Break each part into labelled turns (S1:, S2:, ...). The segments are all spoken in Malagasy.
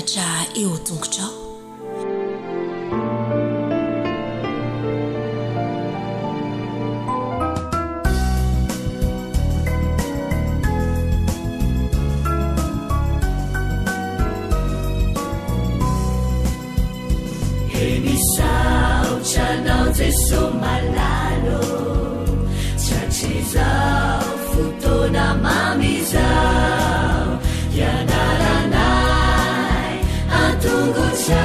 S1: mpianatra eo an-tongotrao.
S2: He misaotra anao Jeso malala ô, Tratrizao fotoana mamy izao, Hianaranay an-tongotrao,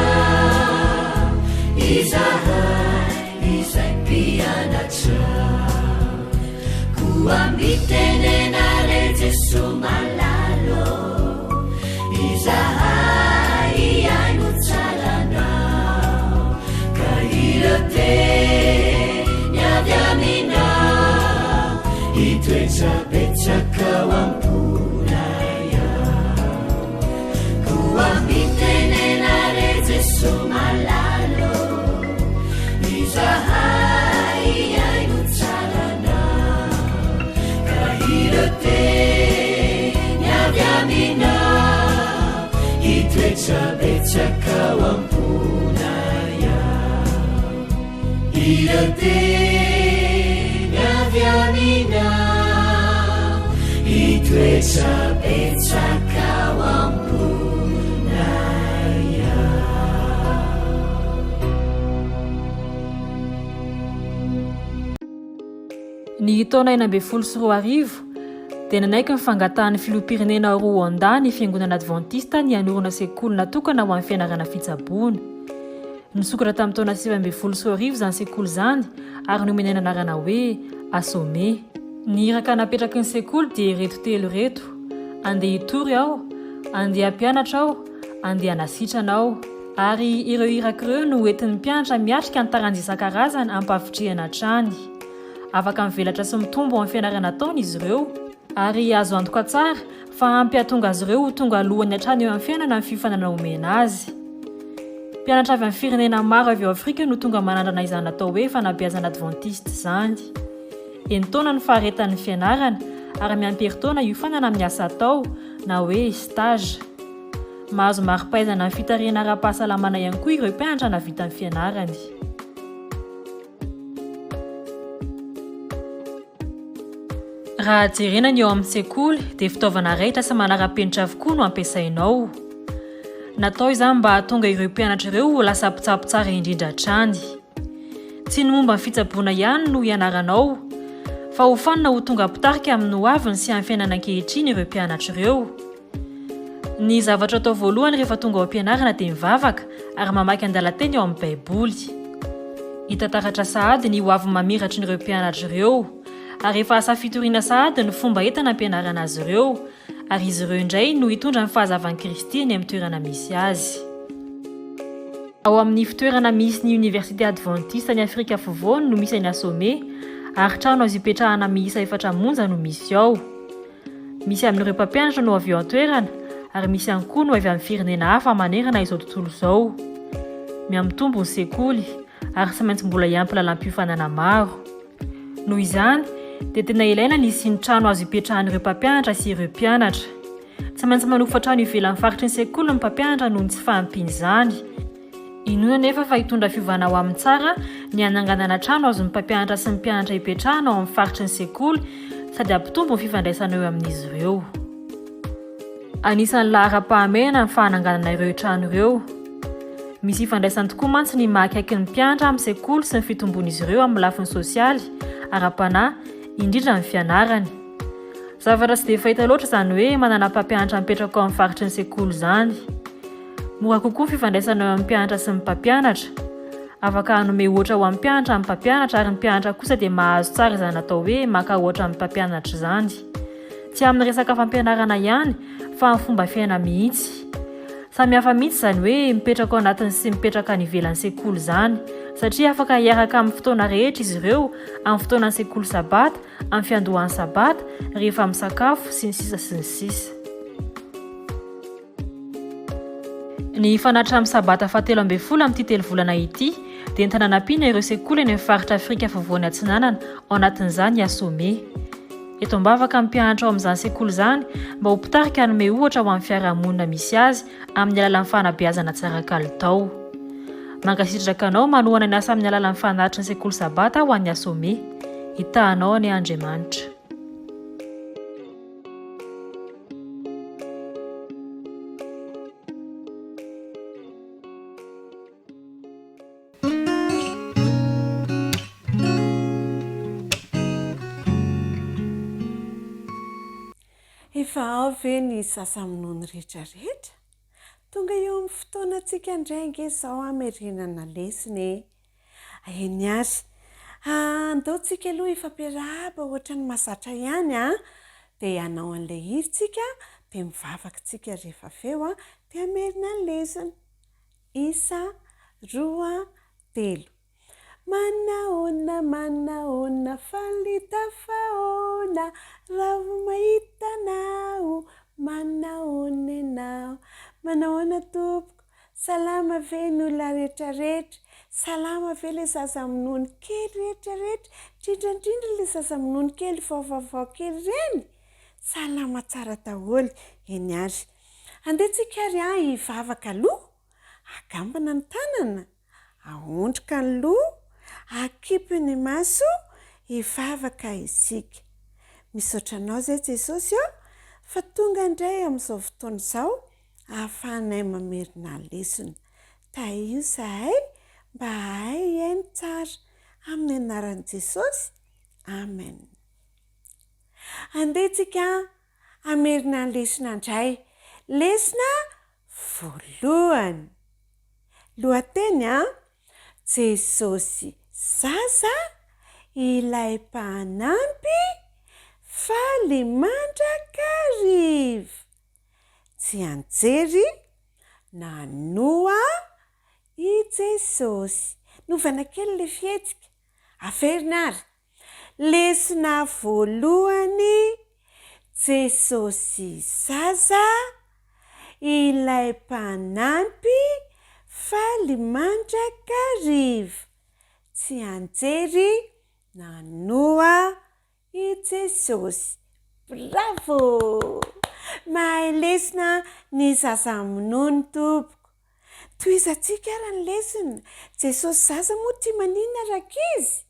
S2: Izahay izay mpianatrao. Koa mitenena re Jeso malala ô, Izahay hihaino tsara Anao, Ka ireo teny avy Aminao, Hitoetra betsaka ao am-ponay ao. Koa mitenena re Jeso malala ô, Izahay hihaino tsara Anao, Ka ireo teny avy Aminao, Hitoetra betsaka ao am-ponay ao. Ireo teny avy Aminao, Hitoetra betsaka ao am-ponay ao.
S3: Ny taona 2016, dia nanaiky ny fangatahan'ny filoham-pirenena ao Rwanda ny Fiangonana Advantista ny hanorina sekoly natokana ho an'ny fianarana fitsaboana. Nisokatra tamin'ny taona 2019 izany sekoly izany ary nomena ny anarana hoe Asome. Ny iraka napetraky ny sekoly dia ireto telo ireto, Andeha hitory aho, andeha hampianatra aho, andeha hanasitrana aho. Ary ireo iraka ireo no hoentin'ny mpianatra miatrika ny taranja isan-karazany ampahavitrihana hatrany. Afaka mivelatra sy mitombo ao amin'ny fianarana ataony izy ireo, ary azo antoka tsara fa ampy hahatonga azy ireo ho tonga alohany hatrany eo amin'ny fiainana ny fiofanana omena azy. Mpianatra avy amin'ny firenena maro avy ao Afrika no tonga manandrana izany atao hoe fanabeazana advantista izany. Enin-taona ny faharetan'ny fianarana, ary miampy herintaona hiofanana amin'ny asa atao, na hoe stage. Mahazo mari-pahaizana amin'ny fitarihana ara-pahasalamana ihany koa ireo mpianatra nahavita ny fianarany. Raha jerena ny ao amin'ny sekoly dia fitaovana raitra sy manara-penitra avokoa no ampiasaina ao. Natao izany mba hahatonga ireo mpianatra ireo ho lasa mpitsabo tsara indrindra hatrany. Tsy ny momba ny fitsaboana ihany no hianarana ao, fa hofanina ho tonga mpitarika amin'ny hoaviny sy amin'ny fiainana ankehitriny ireo mpianatra ireo. Ny zavatra atao voalohany rehefa tonga ao am-pianarana dia mivavaka ary mamaky andalan-teny ao amin'ny Baiboly. Hita taratra sahady ny hoavy mamiratry ireo mpianatra ireo, ary efa asa fitoriana sahady ny fomba entina ampianarana azy ireo, ary izy ireo indray no hitondra ny fahazavan'i Kristy eny amin'ny toerana misy azy. Ao amin'ny fitoerana misy ny Oniversite Advantista any Afrika Afovoany no misy an'i Asome, ary trano azo ipetrahana miisa efatra monja no misy ao. Misy amin'ireo mpampianatra no avy eo an-toerana ary misy ihany koa no avy amin'ny firenena hafa manerana izao tontolo izao. Mihamitombo ny sekoly ary tsy maintsy mbola hiampy lalam-piofanana maro. Noho izany, dia tena ilaina ny hisian'ny trano azo ipetrahan'ireo mpampianatra sy ireo mpianatra. Tsy maintsy manofa trano ivelan'ny faritry ny sekoly ny mpampianatra noho ny tsy fahampian'izany. Inoana anefa fa hitondra fiovana ho amin'ny tsara ny hananganana trano azon'ny mpampianatra sy ny mpianatra ipetrahana ao amin'ny faritry ny sekoly sady hampitombo ny fifandraisana eo amin'izy ireo. Anisan'ny laharam-pahamehana ny fananganana ireo trano ireo. Misy ifandraisany tokoa mantsy ny maha akaiky ny mpianatra amin'ny sekoly sy ny fitomboan'izy ireo amin'ny lafiny sosialy, ara-panahy, indrindra ny fianarany. Zavatra tsy dia fahita loatra izany hoe manana mpampianatra mipetraka ao amin'ny faritry ny sekoly izany. Mora kokoa ny fifandraisana eo amin'ny mpianatra sy ny mpampianatra. Afaka hanome ohatra ho an'ny mpianatra ny mpampianatra ary ny mpianatra kosa dia mahazo tsara izany atao hoe maka ohatra amin'ny mpampianatra izany. Tsy amin'ny resaka fampianarana ihany fa amin'ny fomba fiaina mihitsy. Samy hafa mihitsy izany hoe mipetraka ao anatiny sy mipetraka any ivelan'ny sekoly izany satria afaka hiaraka amin'ny fotoana rehetra izy ireo, amin'ny fotoanan'ny sekoly sabata, amin'ny fiandohan'ny sabata, rehefa misakafo, sy ny sisa sy ny sisa. Ny fanatitra amin'ny Sabata fahatelo ambinifolo amin'ity telovolana ity dia entina hanampiana ireo sekoly any amin'ny faritra Afrika Afovoany Atsinanana, ao anatin'izany i Asome. Eto am-bavaka ny mpianatra ao amin'izany sekoly izany mba ho mpitarika hanome ohatra ho an'ny fiarahamonina misy azy amin'ny alalan'ny fanabeazana tsara kalitao. Mankasitraka anao manohana ny asa amin'ny alalan'ny fanatitry ny sekoly sabata ho an'ny Asome. Hitahanao anie Andriamanitra.
S1: Efa ao ve ny zaza minono rehetra rehetra? Tonga eo amin'ny fotoanantsika indray ange izao hamerenana lesona e! Eny ary. Andao tsika aloha hifampiarahaba ohatran'ny mahazatra ihany an! Dia hanao an'ilay hira tsika, dia mivavaka tsika rehefa avy eo an, dia hamerina ny lesona. Isa, roa, telo. Manahoana, manahoana, faly tafahoana, raha vao mahita anao, manahoana ianao. Manahoana tompoko, salama ve ny olona rehetra rehetra, salama ve ilay zaza minono kely rehetra rehetra, indrindra indrindra ilay zaza minono kely vao vaovao kely ireny? Salama tsara daholo, eny ary. Andeha tsika ary an hivavaka aloha, agambana ny tanana. Aondrika ny loha, akipy ny maso, hivavaka isika. Misaotra Anao izay Jesosy ô, fa tonga indray amin'izao fotoana izao ahafahanay mamerina lesona. Tahio izahay mba hahay hihaino tsara. Amin'ny anaran'i Jesosy, Amen. Andeha tsika hamerina ny lesona indray. Lesona voalohany. Lohateny a, Jesosy zaza, ilay mpanampy, faly mandrakariva. Tsy anjery nanoa i Jesosy. Novana kely ilay fihetsika. Averina ary. Lesona voalohany, Jesosy zaza, ilay mpanampy faly mandrakariva. Tsy anjery nanoa i Jesosy. Bravo! Mahay lesona ny zaza minono tompoko. Tohizantsika ary ny lesona. Jesosy zaza moa tia maninona rankizy?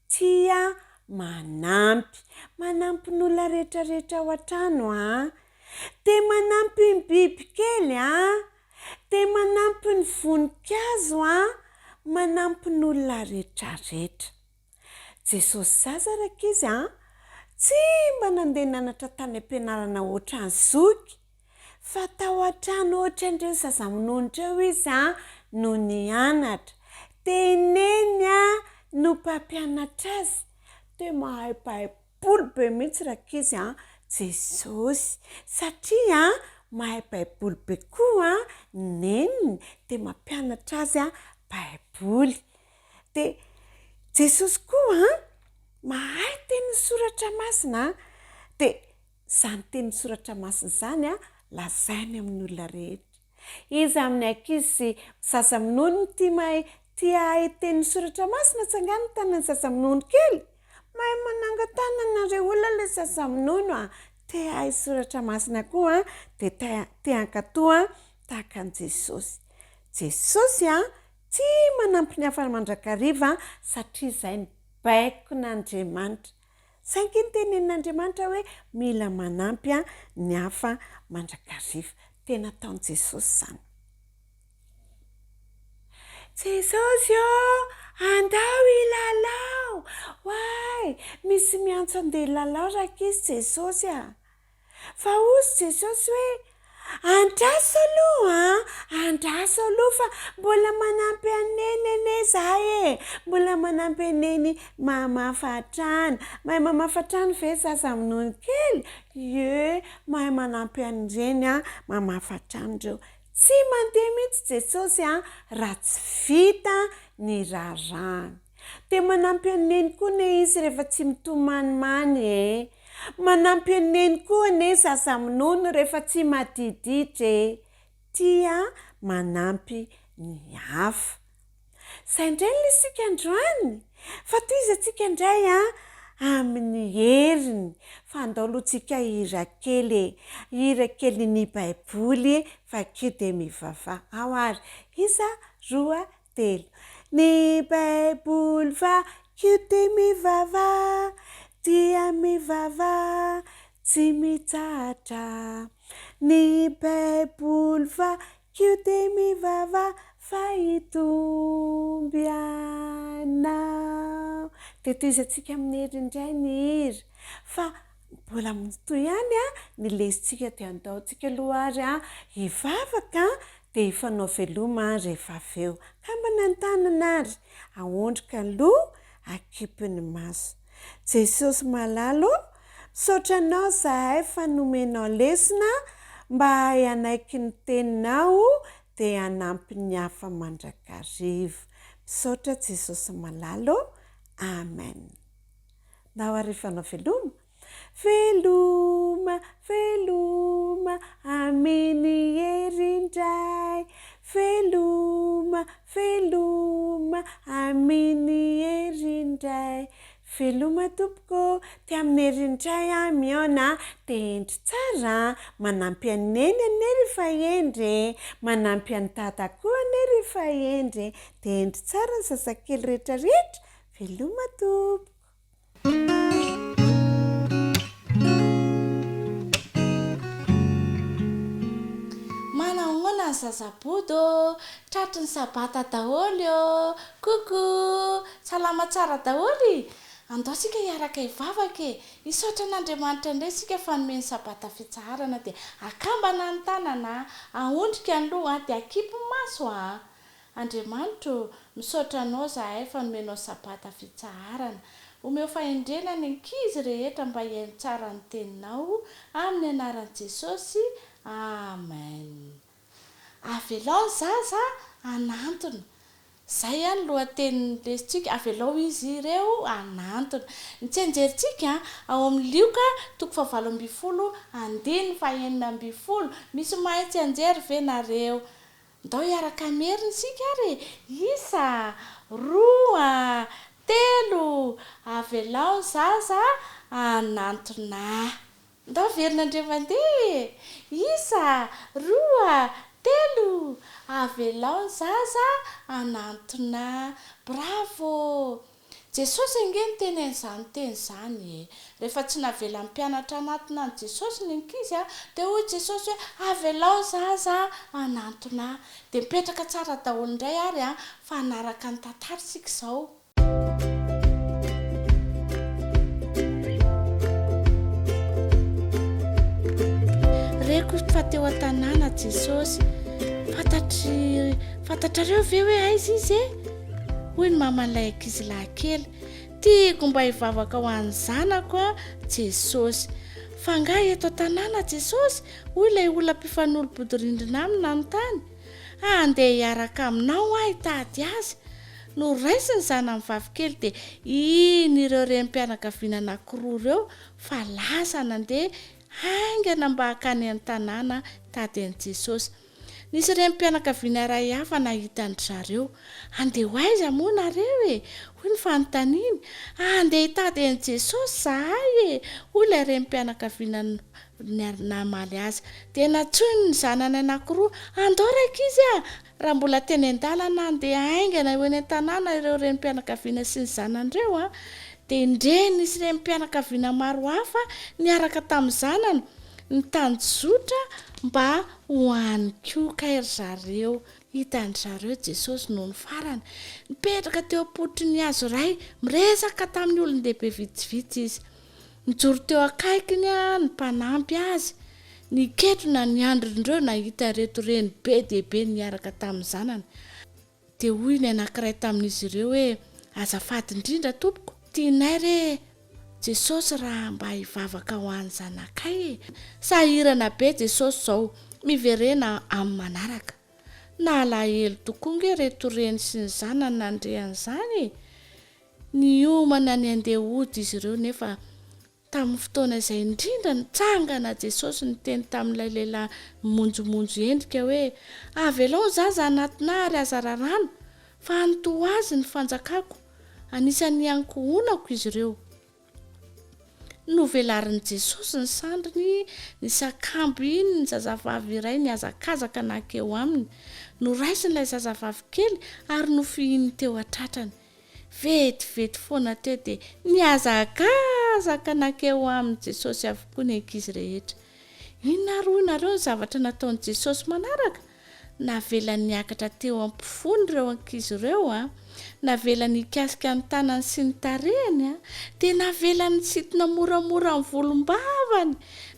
S1: Tia manampy. Manampy ny olona rehetra rehetra ao an-trano an. Dia manampy ny bibikely an. Dia manampy ny voninkazo an. Manampy ny olona rehetra rehetra. Jesosy zaza rankizy an, tsy mba nandeha nianatra tany am-pianarana ohatran'ny zoky. Fa tao an-trano ohatran'ireo zaza minono ireo izy no nianatra. Dia i Neny no mpampianatra azy. Dia mahay Baiboly be mihitsy rankizy an, Jesosy. Satria mahay Baiboly be koa Neniny dia mampianatra azy Baiboly. Dia Jesosy koa mahay tenin'ny Soratra Masina dia Izany tenin'ny Soratra Masina izany lazainy amin'ny olona rehetra. Iza amin'ny ankizy sy zaza minono no tia mahay tia hahay tenin'ny Soratra Masina? Tsangano ny tanan'ny zaza minono kely. Mahay manangan-tanana re olona ilay zaza minono a! Te hahay Soratra Masina koa dia te hankatò tahaka an'i Jesosy. Jesosy tia manampy ny hafa mandrakariva satria izay no baikon'Andriamanitra. Saingy notenenin'Andriamanitra hoe mila manampy ny hafa mandrakariva. Tena ataon'i Jesosy izany. Jesosy ô, andao hilalao! Oay! Misy miantso andeha hilalao rankizy Jesosy a! Fa hozy Jesosy hoe, Andraso aloha an! Andraso aloha fa mbola manampy an'i Neny anie izahay e! Mbola manampy an'i Neny mamafa hatrany. Mahay mamafa hatrany ve zaza minono kely? Ie, mahay manampy an'ireny an, mamafa hatrany ireo. Tsy mandeha mihitsy Jesosy an, raha tsy vita ny raharahany. Dia manampy an'i Neny koa anie izy rehefa tsy mitomanimany e! Manampy an'i Neny koa anie zaza minono rehefa tsy madiditra e! Tia manampy ny hafa. Izay indray ny isika androany! Fa tohizantsika indray an, amin'ny heriny. Fa andao aloha tsika hira kely e. Hira kely ny baiboly vakio dia mivavaha. Ao ary. Isa, roa, telo. Ny baiboly vakio dia mivavaha, dia mivavaha tsy mitsahatra. Ny baiboly vakio dia mivavaha fa hitombo ianao. Dia tohizantsika amin'ny hery indray ny hira. Fa mbola mitohy ihany ny lesintsika dia andao tsika aloha ary hivavaka dia hifanao veloma rehefa avy eo. Kambana ny tanana ary aondrika aloha akipy ny maso. Jesosy malala ô, misaotra anao zahay fa nomenao lesona mba hahay hanaiky ny teninao dia hanampy ny hafa mandrakariva. Misaotra Jesosy malala ô. Amen. Ndao ary hifanao veloma. Veloma, veloma, aminy hery indray. Veloma, veloma, aminy hery indray. Veloma tompoko ô, te amin'ny hery indray aho mihaona, te hendry tsara an, manampy an'i Neny anie rehefa hendry e, manampy an'i Dada koa anie rehefa hendry e, te hendry tsara ny zazakely rehetra rehetra, veloma tompoko.
S4: Manahoana ny zazabodo ô! Tratry ny sabata daholo ô! Coucou! Salama tsara daholo? Andao tsika hiaraka hivavaka e! Hisaotra an'Andriamanitra indray isika fa nomeny sabata fitsaharana dia akambana ny tanana, ahondrika ny loha dia akipy ny maso a! Andriamanitra ô, misaotra Anao zahay fa nomenao Sabata fitsaharana. Omeo fahendrena ny ankizy rehetra mba hihaino tsara ny Teninao, amin'ny anaran'i Jesosy, Amen. Avelao ny zaza hanantona. Zay an ny lohatenin'ny lesintsika, avelao izy ireo hanantona. Ny tsianjerintsika ao amin'ny Lioka toko fahavalo ambinifolo andininy fahenina ambinifolo. Misy mahay tsianjery ve nareo? Ndao hiaraka hamerina isika ary e! Isa, roa, telo, avelao ny zaza hanantona ahy. Ndao haverina indray mandeha e! Isa, roa, telo, avelao ny zaza hanantona ahy. Bravo! Jesosy ange niteny an'izany teny izany e! Rehefa tsy navelan'ny mpianatra hanatona an'i Jesosy ny ankizy dia hoy Jesosy hoe avelao ny zaza hanantona ahy. Dia mipetraka tsara daholo indray ary fa hanaraka ny tantara isika izao. Reko fa teo an-tanàna Jesosy. Fantatry, fantatrareo ve hoe aiza Izy e? Hoy ny maman'ilay ankizilahy kely, Tiako mba hivavaka ho an'ny zanako aho, Jesosy. Fa angaha eto an-tanàna Jesosy? Hoy ilay olona mpifanolo-bodirindrina aminy nanontany. Handeha hiaraka aminao aho hitady azy. Noraisiny ny zanany vavikely dia iny ireo renim-pianakaviana anankiroa ireo fa lasa nandeha haingana mba hankany an-tanàna hitady an'i Jesosy. Nisy renim-pianakaviana iray hafa nahita an-dry zareo. Handeha ho aiza moa nareo e? hoy ny fanontaniany. Handeha hitady an'i Jesosy izahay e! hoy ilay renim-pianakaviana namaly azy. Dia nantsoiny ny zanany anankiroa. Andao rankizy a! Raha mbola teny an-dalana handeha haingana ho eny an-tanàna ireo renim-pianakaviana sy ny zanany ireo, dia indre nisy renim-pianakaviana maro hafa niaraka tamin'ny zanany. Nitanjozotra mba ho any koa kay ry zareo. Hitan-dry zareo Jesosy nony farany. Nipetraka teo am-pototry ny hazo iray, miresaka tamin'ny olon-dehibe vitsivitsy izy. Nijoro teo akaikiny ny mpanampy azy. Niketrona ny andrin'ireo nahita ireto reny be dia be niaraka tamin'ny zanany. Dia hoy ny anankiray tamin'izy ireo hoe, Azafady indrindra, tompoko, tianay re Jesosy raha mba hivavaka ho an'ny zanakay e! Sahirana be Jesosy izao, miverena amin'ny manaraka. Nalahelo tokoa nge ireto reny sy ny zanany nandre an'izany e! Niomana ny handeha hody izy ireo nefa Tamin'ny fotoana izay indrindra nitsangana Jesosy niteny tamin'ilay lehilahy mimonjomonjo endrika hoe, Avelao ny zaza hanatona ahy ary aza raràna, fa hanoto ho azy ny fanjakako. Anisan'ny ankohonako izy ireo. Novelarin'i Jesosy ny sandriny, nisakambo iny ny zazavavy iray nihazakazaka nankeo aminy. Noraisiny ilay zazavavy kely ary nofihininy teo an-tratrany. Vetivety foana teo dia nihazakazaka nankeo amin'i Jesosy avokoa ny ankizy rehetra. Inona ary hoy nareo ny zavatra nataon'i Jesosy manaraka? Navelany niakatra teo am-povoany ireo ankizy ireo an! Navelany hikasika ny tanany sy ny tarehiny an! Dia navelany nisintona moramora ny volombavany!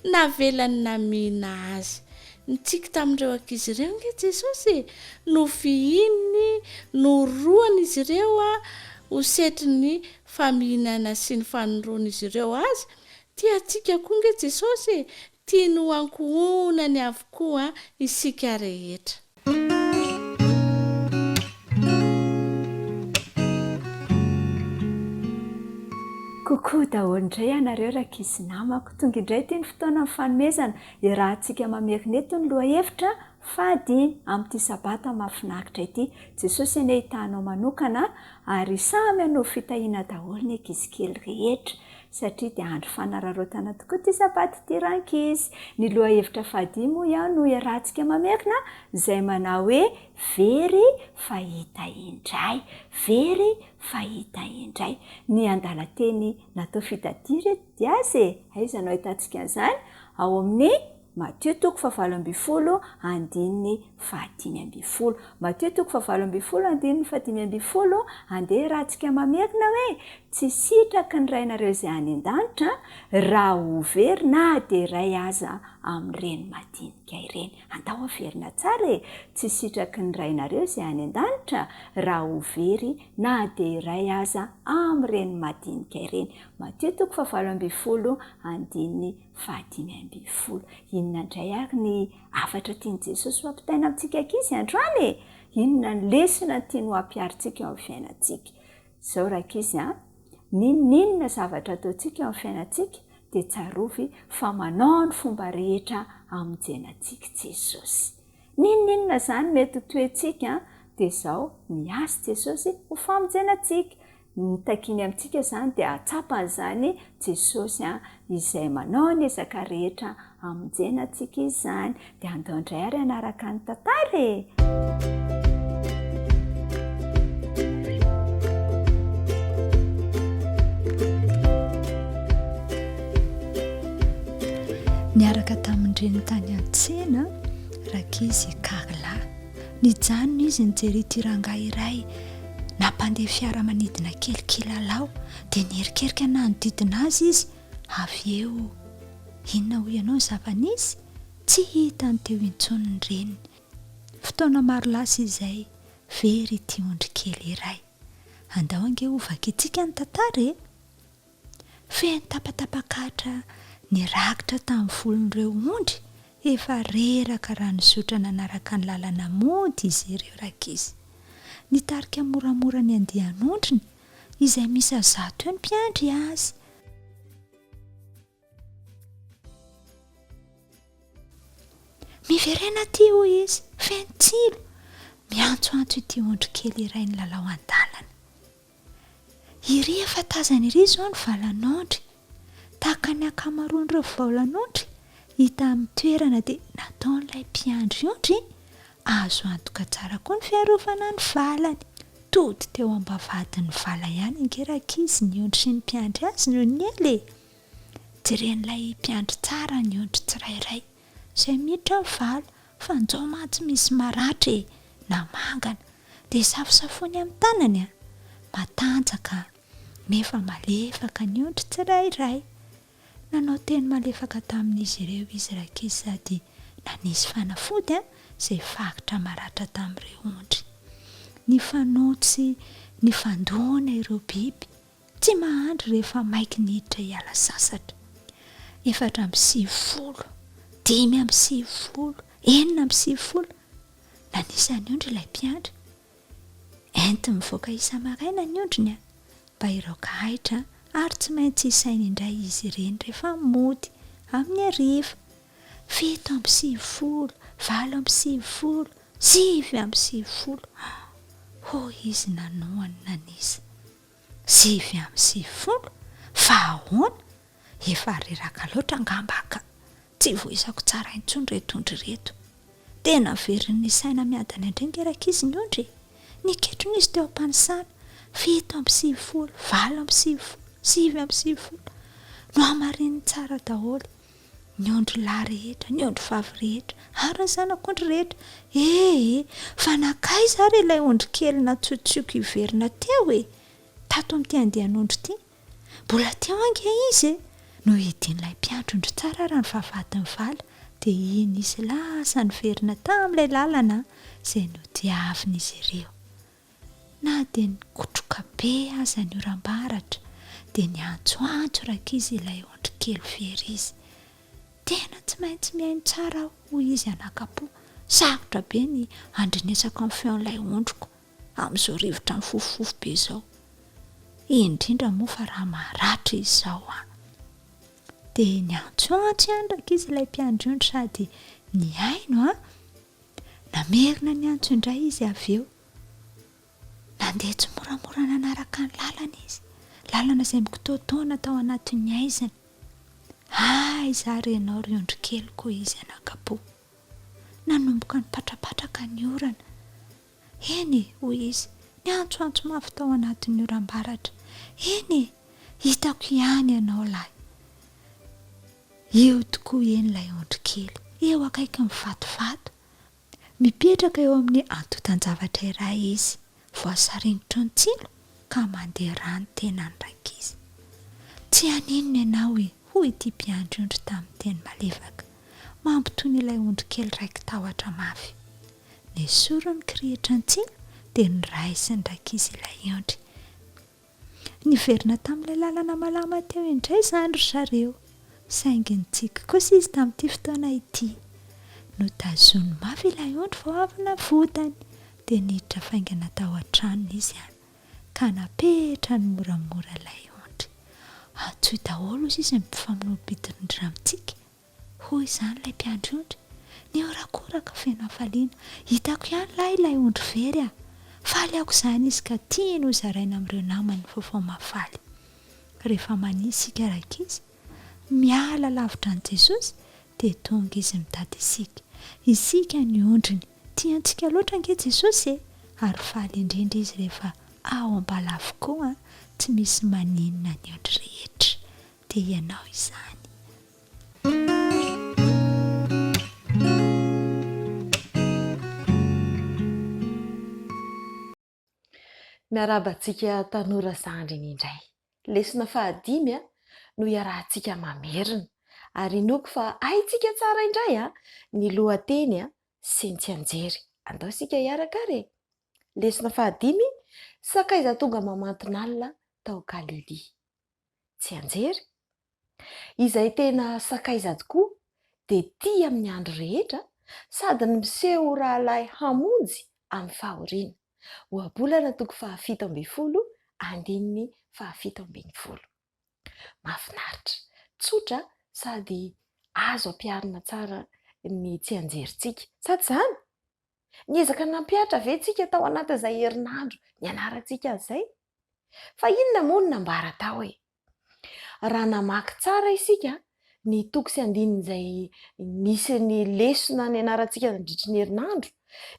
S4: Navelany namihina azy. Nitsiky tamin'ireo ankizy ireo ange Jesosy e! Nofihininy, norohany izy ireo an, ho setrin'ny famihinana sy ny fanoroan'izy ireo azy. Tia antsika koa ange Jesosy e! Tiany ho ankohonany avokoa isika rehetra.
S5: Coucou daholo indray ianareo rankizy namako, tonga indray ity ny fotoana ny fanomezana, iarahantsika mamerina eto ny lohahevitra fahadimy amin'ity sabata mahafinaritra ity, Jesosy anie hitahanao manokana ary samy hanovo fitahiana daholo ny ankizy kely rehetra. Satria dia andro fanararaotana tokoa ity sabata ity rankizy. Ny lohahevitra fahadimy hoy aho no iarahantsika mamerina izay manao hoe very fa hita indray. Very fa hita indray. Ny andalan-teny natao fitadidy eto dia aza e! Aiza no ahitantsika an'izany? Ao amin'ny Matio toko fahavalo ambinifolo andininy fahadimy ambinifolo. Matio toko fahavalo ambinifolo andininy fahadimy ambinifolo, Andeha ratsika mamerina hoe, Tsy sitraky ny Rainareo izay any an-danitra raha ho very na dia iray aza amin'ireny madinika ireny. Andao averina tsara e! Tsy sitraky ny Rainareo izay any an-danitra raha ho very na dia iray aza amin'ireny madinika ireny. Matio toko fahavalo ambinifolo andininy 15. Inona indray àry ny hafatra tian'i Jesosy ho ampitaina amintsika ankizy androany e? Inona ny lesona tiany ho ampiharintsika eo amin'ny fiainantsika? Izao rankizy a, n'inon'inona zavatra ataontsika eo amin'ny fiainantsika dia tsarovy fa manao ny fomba rehetra hamonjena antsika Jesosy. N'inon'inona izany mety ho toetsika dia izao, miasa Jesosy ho famonjena antsika. Ny takiany amintsika izany dia hahatsapa an'izany Jesosy izay manao ny ezaka rehetra hamonjena antsika izany. Dia andao indray ary hanaraka ny tantara e!
S6: Niaraka tamin-dreniny tany an-tsena rankizy Carla. Nijanona izy nijery ity rangahy iray nampandeha fiaramanidina kely kilalao dia nierikerika nanodidina azy izy avy eo. Inona hoy ianao ny zava-nisy? Tsy hitany teo intsony ny reniny. Fotoana maro lasa izay, very ity ondry kely iray. Andao ange ho vakintsika ny tantara e! Feno tapatapak'ahitra nirakitra tamin'ny volon'ireo ondry efa reraka raha nizotra nanaraka ny lalana mody izy ireo rankizy. Nitarika moramora ny andian'ondriny izay miisa zato eo ny mpiandry azy. Miverena aty hoy izy, feno tsilo, miantsoantso ity ondry kely iray nilalao an-dalana. Iry efa tazana iry izao ny valan'ondry. Tahaka ny ankamaroan'ireo vaolan'ondry hita amin'ny toerana dia nataon'ilay mpiandry ondry azo antoka tsara koa ny fiarovana ny valany. Tody teo am-bavahadin'ny vala ihany ange rankizy ny ondry sy ny mpiandry azy no niely e! Jeren'ilay mpiandry tsara ny ondry tsirairay izay miditra ny vala fa njao mantsy misy maratra e! na mangana dia safosafoiny amin'ny tanany a! Matanjaka nefa malefaka ny ondry tsirairay. Nanao teny malefaka tamin'izy ireo izy rankizy sady nanisy fanafody izay faritra maratra tamin'ireo ondry. Nifanojo sy nifandona ireo biby tsy mahandry rehefa maiky ny hiditra hiala sasatra. 94, 95, 96, Nanisa ny ondry ilay mpiandry. Entiny mivoaka isa-maraina ny ondriny mba hiraoka ahitra ary tsy maintsy isainy indray izy ireny rehefa mody amin'ny hariva. 97, 98, 99, hoy izy nanohana nanisa. 99? Fa ahoana? Efa reraka loatra angamba aho ka tsy voaisako tsara intsony ireto ondry ireto. Tena verin'ny saina miadana indray nge rankizy ny ondry e! Niketrona izy teo am-panisana, 97, 98, 99. Nohamarininy tsara daholo. Ny ondry lahy rehetra, ny ondry vavy rehetra, ary ny zanak'ondry rehetra. Ee, fa nankaiza ary ilay ondry kely natsotsoiko hiverina teo e? Tato amin'ity andian'ondry ity. Mbola teo ange izy e! Nohidian'ilay mpiandry ondry tsara ary ny vavahadin'ny vala, dia iny izy lasa niverina tamin'ilay lalana izay nodiavin'izy ireo. Na dia nikotroka be aza ny oram-baratra, dia niantsoantso rankizy ilay ondry kely very izy. Tena tsy maintsy mihaino tsara aho, hoy izy anakam-po. Sarotra be ny handrenesako ny feon'ilay ondriko amin'izao rivotra mifofofofo be izao. Indrindra moa fa raha maratra izy izao an! Dia niantsoantso ihany rankizy ilay mpiandry ondry sady nihaino an! Namerina niantso indray izy avy eo. Nandeha tsimoramora nanaraka ny lalana izy, lalana izay mikitoatoana tao anatin'ny haizina. Aiza ary ianao ry ondry keliko hoy izy anakam-po. Nanomboka nipatrapatraka ny orana. Eny e, hoy izy, niantsoantso mafy tao anatin'ny oram-baratra. Eny e, hitako ihany ianao lahy. Eo tokoa eny ilay ondry kely, eo akaikin'ny vatovato. Mipetraka eo amin'ny antontan-javatra iray izy, voasaringotry ny tsilo ka mandeha rà ny tenany rankizy. Tsy haninona ianao e, hoy ity mpiandry ondry tamin'ny teny malefaka, mampitony ilay ondry kely raiki-tahotra mafy. Nesoriny ny kirihitra ny tsilo dia noraisiny rankizy ilay ondry. Niverina tamin'ilay lalana malama teo indray izany ry zareo, saingy nitsiky kosa izy tamin'ity fotoana ity. Notazoniny mafy ilay ondry vao avy navotany, dia niditra faingana tao an-tranony izy ka napetrany moramora ilay ondry. Antsoy daholo hozy izy ny mpifamonoam-bidin'ondry amintsika. Hoy izany ilay mpiandry ondry, nihorakoraka feno hafaliana, Hitako ihany lahy ilay ondry very a! Faly aoka izany izy ka tiany hozaraina amin'ireo namany ny vaovao mahafaly. Rehefa mania isika rankizy, miala lavitra an'i Jesosy, dia tonga Izy mitady isika. Isika ny ondriny. Tia antsika loatra ange Jesosy e! Ary faly indrindra Izy rehefa ao am-bala avokoa, tsy misy maninona ny ondry rehetra. Dia ianao izany.
S7: Miarahaba antsika tanora zandriny indray. Lesona fahadimy no iarahantsika mamerina. Ary inoako fa haintsika tsara indray ny lohateny sy ny tsianjery. Andao isika hiaraka ary e! Lesona fahadimy, Sakaiza tonga mamantin'alina tao Galilia. Tsianjery? Izay tena sakaiza tokoa dia tia amin'ny andro rehetra sady ny miseho ho rahalahy hamonjy amin'ny fahoriana. Ohabolana toko fahafito ambin'ny folo andininy fahafito ambin'ny folo. Mahafinaritra, tsotra sady azo ampiharina tsara ny tsianjerintsika. Sa tsy izany? Niezaka nampihatra ve tsika tao anatin'izay herinandro nianarantsika an'izay? Fa inona moa no nambara tao e? Raha namaky tsara isika ny toko sy andininy izay nisy ny lesona nianarantsika nandritry ny herinandro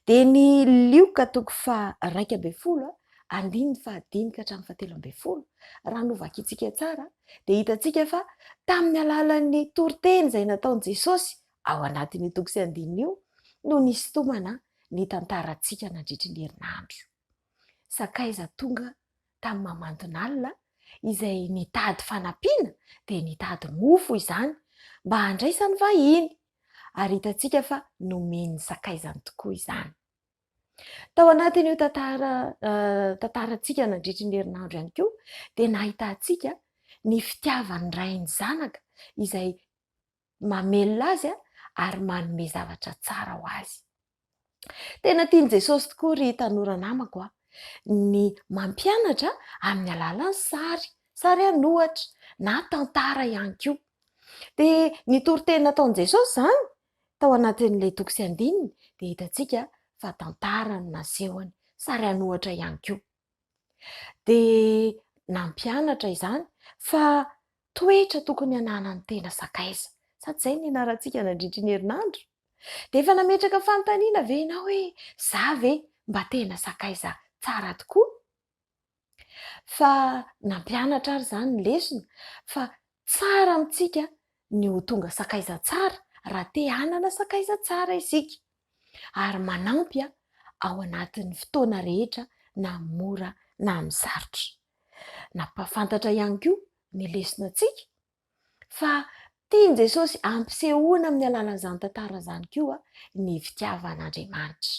S7: dia ny Lioka toko faha-11 andininy fahadimy ka hatramin'ny fahatelo ambin'ny folo. Raha novakintsika tsara dia hitantsika fa tamin'ny alalan'ny toriteny izay nataon'i Jesosy ao anatin'io toko sy andininy io no nisintomana ny tantarantsika nandritry ny herinandro. Sakaiza tonga tamin'ny mamandon'alina izay nitady fanampiana dia nitady mofo izany mba handraisany vahiny ary hitantsika fa nomen'ny sakaizany tokoa izany. Tao anatin'io tantara tantarantsika nandritry ny herinandro ihany koa dia nahitantsika ny fitiavan'ny ray ny zanaka izay mamelona azy ary manome zavatra tsara ho azy. Tena tian'i Jesosy tokoa ry tanora namako a, ny mampianatra amin'ny alalan'ny sary, sary an'ohatra na tantara ihany koa. Dia ny toriteny nataon'i Jesosy izany tao anatin'ilay toko sy andininy dia hitantsika fa tantara no nasehony, sary an'ohatra ihany koa. Dia nampianatra izany fa. toetra tokony hananan'ny tena sakaiza. Sady izay no nianarantsika nandritry ny herinandro. Dia efa nametraka fanontaniana ve ianao hoe za ve mba tena sakaiza tsara tokoa? Fa nampianatra ary izany ny lesona fa tsara amintsika ny ho tonga sakaiza tsara raha te hanana sakaiza tsara isika. Ary manampy ao anatin'ny fotoana rehetra na amin'ny mora na amin'ny sarotra. Nampahafantatra ihany koa ny lesona antsika fa tian'i Jesosy hampisehoana amin'ny alalan'izany tantara izany koa ny fitiavan'Andriamanitra.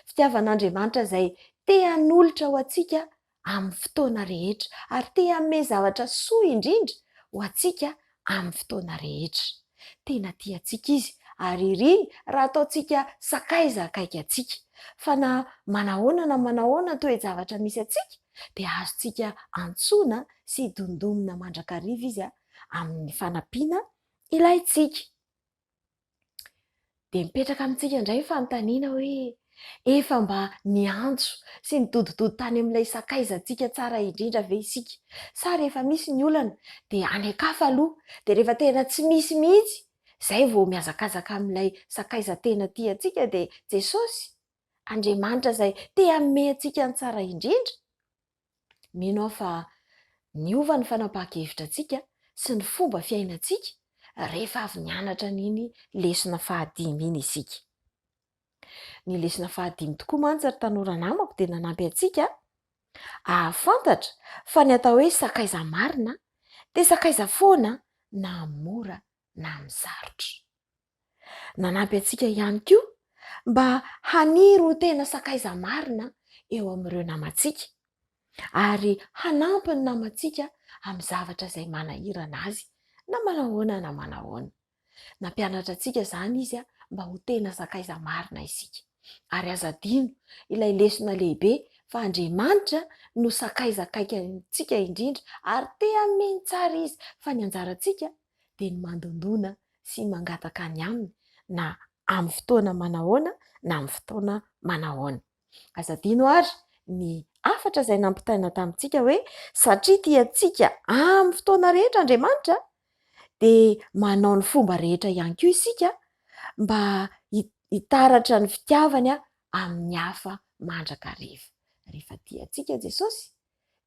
S7: Fitiavan'Andriamanitra izay te hanolotra ho antsika amin'ny fotoana rehetra ary te hanome zavatra soa indrindra ho antsika amin'ny fotoana rehetra. Tena tia antsika Izy ary iriny raha ataontsika sakaiza akaiky antsika. Fa na manahoana na manahoana toe-javatra misy antsika dia azontsika antsoina sy dondomina mandrakariva Izy amin'ny fanampiana ilaintsika. Dia mipetraka amintsika indray ny fanontaniana hoe, efa mba niantso sy nidodododo tany amin'ilay sakaizantsika tsara indrindra ve isika? Sa rehefa misy ny olana dia any an-kafa aloha, dia rehefa tena tsy misy mihitsy, izay vao mihazakazaka amin'ilay sakaiza tena tia antsika dia Jesosy, Andriamanitra izay te hanome antsika ny tsara indrindra? Mino aho fa niova ny fanapahan-kevitra antsika sy ny fomba fiainantsika rehefa avy nianatra an'iny lesona fahadimy iny isika. Ny lesona fahadimy tokoa mantsy ry tanora namako dia nanampy antsika hahafantatra fa ny atao hoe sakaiza marina dia sakaiza foana na amin'ny mora na amin'ny sarotra. Nanampy antsika ihany koa mba haniry ho tena sakaiza marina eo amin'ireo namantsika, ary hanampy ny namantsika amin'ny zavatra izay manahirana azy na manahoana na manahoana. Nampianatra antsika izany izy mba ho tena sakaiza marina isika. Ary aza adino ilay lesona lehibe fa Andriamanitra no sakaiza akaiky antsika indrindra ary te hanome ny tsara izy fa ny anjarantsika dia ny mandondona sy mangataka any aminy na amin'ny fotoana manahoana na amin'ny fotoana manahoana. Aza adino àry ny hafatra izay nampitaina tamintsika hoe satria tia antsika amin'ny fotoana rehetra Andriamanitra dia manao ny fomba rehetra ihany koa isika mba hitaratra ny fitiavany amin'ny hafa mandrakariva. Rehefa tia antsika Jesosy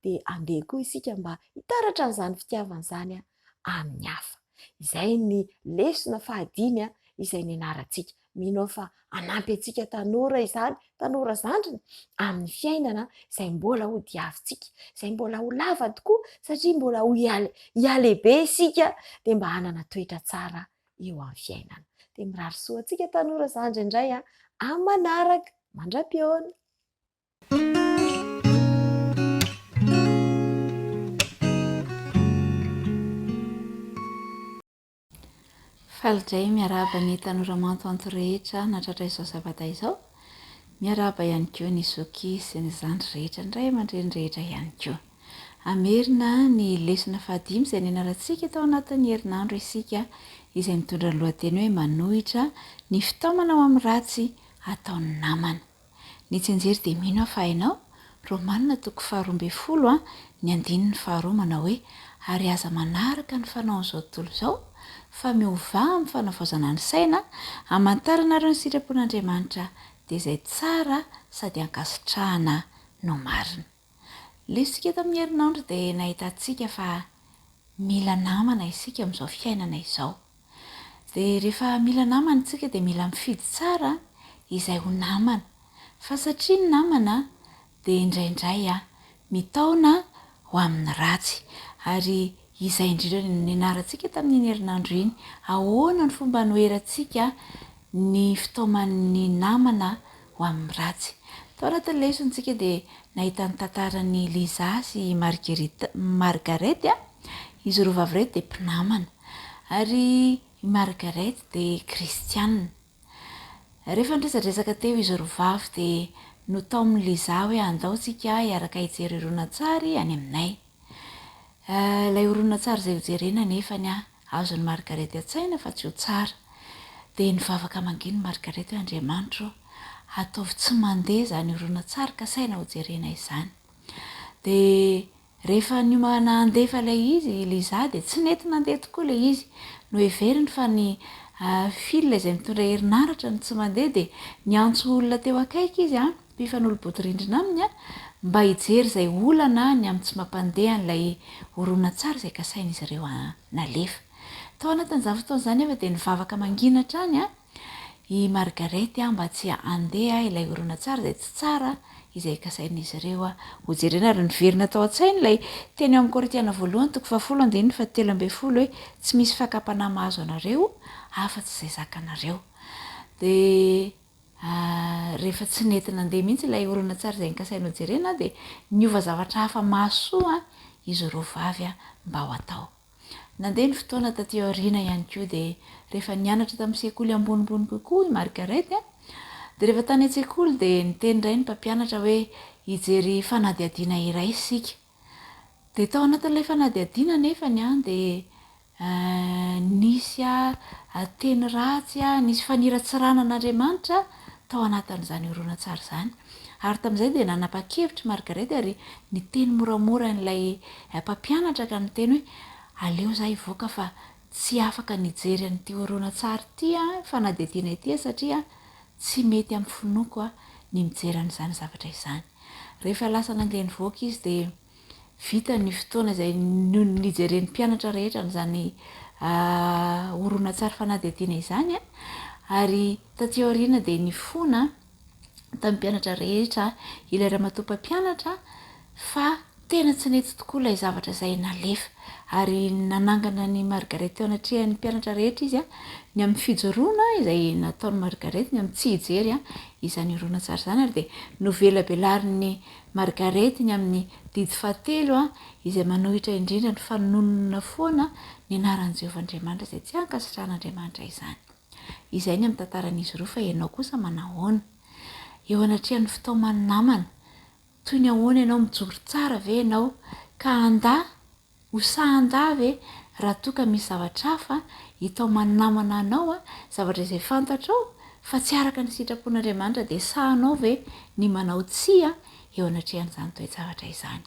S7: dia andeha koa isika mba hitaratra an'izany fitiavana izany amin'ny hafa. Izay ny lesona fahadimy izay nianarantsika. Mino aho fa hanampy antsika tanora izany, tanora zandriny, amin'ny fiainana izay mbola ho diavintsika, izay mbola ho lava tokoa satria mbola ho hihalehibe isika dia mba hanana toetra tsara eo amin'ny fiainana. Dia mirary soa antsika tanora zandry indray amin'ny manaraka. Mandra-pihaona.
S4: Faly indray miarahaba ny tanora mantoanto rehetra nahatratra izao sabata izao. Miarahaba ihany koa ny zoky sy ny zandry rehetra, ny ray aman-dreny rehetra ihany koa. Hamerina ny lesona fahadimy izay nianarantsika tao anatin'ny herinandro isika izay mitondra ny lohateny hoe manohitra ny fitaomana ho amin'ny ratsy ataon'ny namana. Ny tsianjery dia mino aho fa hainao, Romana toko faharoambinifolo a, ny andininy faharoa manao hoe, Ary aza manaraka ny fanaon'izao tontolo izao, fa miovà amin'ny fanavaozana ny saina, hamantaranareo ny sitrapon'Andriamanitra, dia izay tsara sady ankasitrahana no marina. Lesontsika eto amin'ny herinandro dia nahitantsika fa mila namana isika amin'izao fiainana izao. Dia rehefa mila namana isika dia mila mifidy tsara izay ho namana. Fa satria ny namana dia indraindray mitaona ho amin'ny ratsy. Ary izay indrindra no nianarantsika tamin'iny herinandro iny. Ahoana ny fomba anoherantsika ny fitaoman'ny namana ho amin'ny ratsy. Tao anatin'ny lesontsika dia nahita ny tantaran'i Lisa sy i Marguerite, Margaret. Izy roa vavy ireto dia mpinamana. Ary i Margaret dia kristiana. Rehefa niresadresaka teo izy roa vavy dia notaomin'i Lisa hoe andao tsika hiaraka hijery horonantsary any aminay. Ilay horonantsary izay hojerena anefany azon'i Margaret an-tsaina fa tsy ho tsara. Dia nivavaka mangina i Margaret hoe Andriamanitra ô, ataovy tsy mandeha izany horonantsary kasaina hojerena izany. Dia.
S8: Rehefa niomana handefa ilay izy i Liza dia tsy nety nandeha tokoa ilay izy. Noheveriny fa ny fil izay mitondra herinaratra no tsy mandeha dia niantso olona teo akaiky izy, mpifanolo-bodirindrina aminy, mba hijery izay olana ny amin'ny tsy mampandeha an'ilay horonantsary izay kasain'izy ireo nalefa. Tao anatin'izany fotoana izany nefa dia nivavaka mangina hatrany i Margaret mba tsy handeha ilay horonantsary izay tsy tsara izay kasain'izy ireo hojerena. Ary niverina tao an-tsainy ilay teny ao amin'ny Korintiana voalohany toko fahafolo andininy fahatelo ambin'ny folo hoe tsy misy fakam-panahy mahazo anareo afa-tsy izay zakanareo. Dia rehefa tsy nety nandeha mihitsy ilay horonantsary izay nokasainy hojerena dia niova zavatra hafa mahasoa izy roa vavy mba ho atao. Nandeha ny fotoana taty aoriana ihany koa dia rehefa nianatra tamin'ny sekoly ambonimbony kokoa i Margaret dia rehefa tany an-tsekoly dia niteny indray ny mpampianatra hoe hijery fanadihadiana iray isika. Dia tao anatin'ilay fanadihadiana anefany dia nisy teny ratsy, nisy faniratsirana an'Andriamanitra tao anatin'izany horonantsary izany. Ary tamin'izay dia nanapa-kevitra i Margaret ary niteny moramora an'ilay mpampianatra ka niteny hoe, Aleo izaho hivoaka fa tsy afaka ny hijery an'ity horonantsary ity aho, fanadihadiana ity aho satria tsy mety amin'ny finoako ny mijery an'izany zavatra izany. Rehefa lasa nandeha nivoaka izy dia vita ny fotoana izay nijeren'ny mpianatra rehetra an'izany horonantsary fanadihadiana izany ary taty aoriana dia nifona tamin'ny mpianatra rehetra ilay ramatoa mpampianatra fa tena tsy nety tokoa ilay zavatra izay nalefa ary nanangana an'i Margaret teo anatrehan'ny mpianatra rehetra izy ny amin'ny fijoroana izay nataon'i Margaret ny amin'ny tsy hijery izany horonantsary izany ary dia novelabelarin'i Margaret ny amin'ny didy fahatelo izay manohitra indrindra ny fanononana foana ny anaran'i Jehovah Andriamanitra izay tsy ankasitrahan'Andriamanitra izany. Izay ny amin'ny tantaran'izy roa fa ianao kosa manahoana? Eo anatrehan'ny fitaoman'ny namana, toy ny ahoana ianao mijoro tsara ve ianao ka handà, ho sahy handà ve raha toa ka misy zavatra hafa hitaoman'ny namana anao, zavatra izay fantatrao fa tsy araka ny sitrapon'Andriamanitra dia sahinao ve ny manao tsia eo anatrehan'izany toe-javatra izany?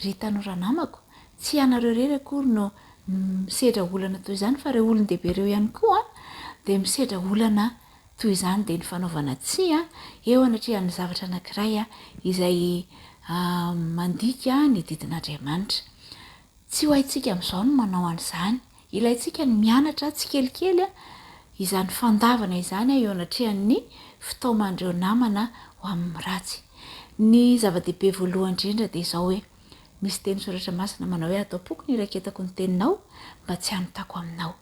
S8: Ry tanora namako, tsy ianareo irery akory no misedra olana toy izany fa ireo olon-dehibe ireo ihany koa dia misedra olana toy izany dia ny fanaovana tsia eo anatrehan'ny zavatra anankiray izay mandika ny didin'Andriamanitra. Tsy ho haintsika amin'izao ny manao an'izany. Ilaintsika ny mianatra tsikelikely izany fandavana izany eo anatrehan'ny fitaoman'ireo namana ho amin'ny ratsy. Ny zava-dehibe voalohany indrindra dia izao hoe, misy teny soratra masina manao hoe ato am-poko ny iraketako ny teninao mba tsy hanotako aminao.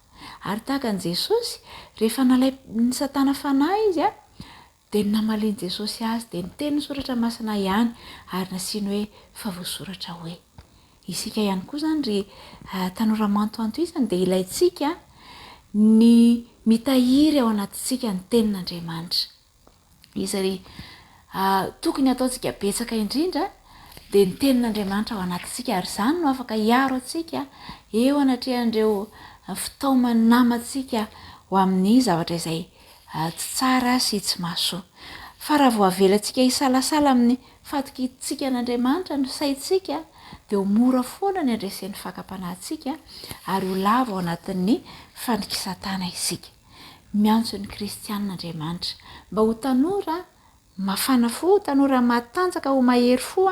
S8: Ary tahaka an'i Jesosy, rehefa nalain'i Satana fanahy izy, dia ny namalian'i Jesosy azy dia ny tenin'ny soratra masina ihany ary nasiany hoe fa voasoratra hoe. Isika ihany koa izany ry tanora mantoanto isany dia ilaintsika ny mitahiry ao anatintsika ny tenin'Andriamanitra. Izay tokony hataontsika betsaka indrindra dia ny tenin'Andriamanitra ao anatintsika ary izany no afaka hiaro antsika eo anatrehan'ireo fitaoman'ny namantsika ho amin'ny zavatra izay tsy tsara sy tsy mahasoa. Fa raha vao avelantsika hisalasala amin'ny fatokiantsika an'Andriamanitra ny saintsika dia ho mora foana ny handresen'ny fakam-panahy antsika ary ho lavo ao anatin'ny fandrik'i Satana isika. Miantso ny kristiana Andriamanitra mba ho tanora mafana fo, tanora matanjaka ho mahery fo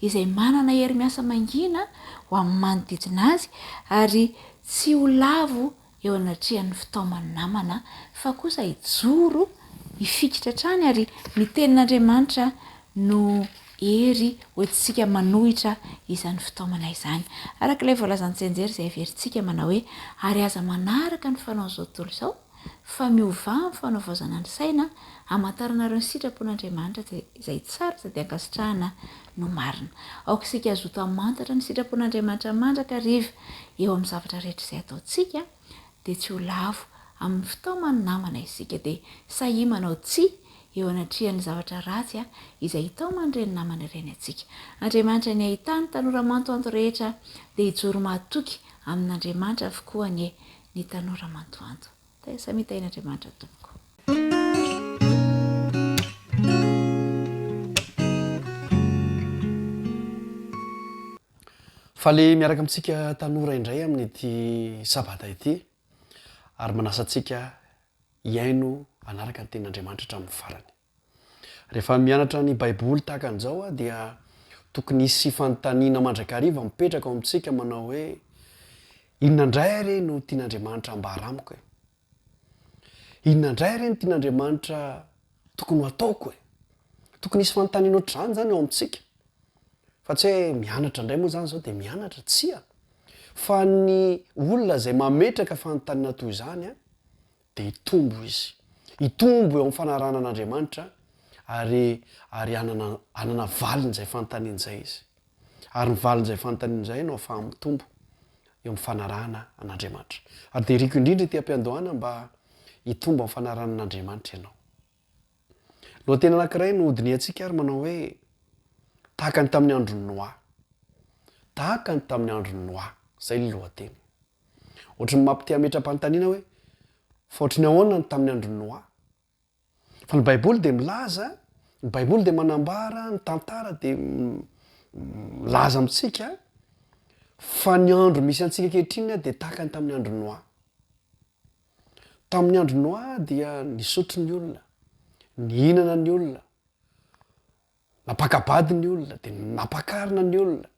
S8: izay manana hery miasa mangina ho amin'ny manodidina azy ary tsy ho lavo eo anatrehan'ny fitaoman'ny namana fa kosa hijoro hifikitra hatrany ary ny tenin'Andriamanitra no hery hoentintsika manohitra izany fitaomana izany. Araka ilay voalazan'i Tsenjery izay heverintsika manao hoe ary aza manaraka ny fanaon'izao tontolo izao fa miovà amin'ny fanavaozana ny saina hamantaranareo ny sitrapon'Andriamanitra izay tsara sady ankasitrahana no marina. Aoka isika hazoto hamantatra ny sitrapon'Andriamanitra mandrakariva eo amin'ny zavatra rehetra izay ataontsika, dia tsy ho lavo amin'ny fitaoman'ny namana isika, dia sahia manao tsia eo anatrehan'ny zavatra ratsy izay itaoman'ireny namana ireny antsika. Andriamanitra anie hitahy ny tanora mantoanto rehetra, dia hijoro mahatoky amin'Andriamanitra avokoa anie ny tanora mantoanto. Samia tahin'Andriamanitra tompoko.
S9: Faly miaraka amintsika tanora indray amin'ity sabata ity ary manasa antsika hihaino hanaraka ny tenin'Andriamanitra hatramin'ny farany. Rehefa mianatra ny Baiboly tahaka an'izao dia tokony hisy fanontaniana mandrakariva mipetraka ao amintsika manao hoe, Inona indray re no tian'Andriamanitra hambara amiko e? Inona indray re no tian'Andriamanitra tokony ho ataoko e? Tokony hisy fanontaniana ohatr'izany izany ao amintsika. Fa tsy hoe mianatra indray moa izany izao dia mianatra, tsia. Fa ny olona izay mametraka fanontaniana toy izany dia hitombo izy. Hitombo eo amin'ny fanarahana an'Andriamanitra ary ary hanana hanana valiny izay fanontaniana izay izy. Ary ny valin'izay fanontaniana izay no ahafaha mitombo eo amin'ny fanarahana an'Andriamanitra. Ary dia iriko indrindra ety am-piandohana mba hitombo amin'ny fanarahana an'Andriamanitra ianao. Lohateny anankiray no hodinihantsika ary manao hoe Tahaka ny tamin'ny andron'i Noa. Tahaka ny tamin'ny andron'i Noa. Izay ny lohateny. Ohatry ny mampite hametra-panontaniana hoe fa ohatry ny ahoana ny tamin'ny andron'i Noa? Fa ny Baiboly dia milaza, ny Baiboly dia manambara, ny tantara dia milaza amintsika fa ny andro misy antsika ankehitriny dia tahaka ny tamin'ny andron'i Noa. Tamin'ny andron'i Noa dia nisotro ny olona, nihinana ny olona, nampaka-bady ny olona, dia nampakarina ny olona.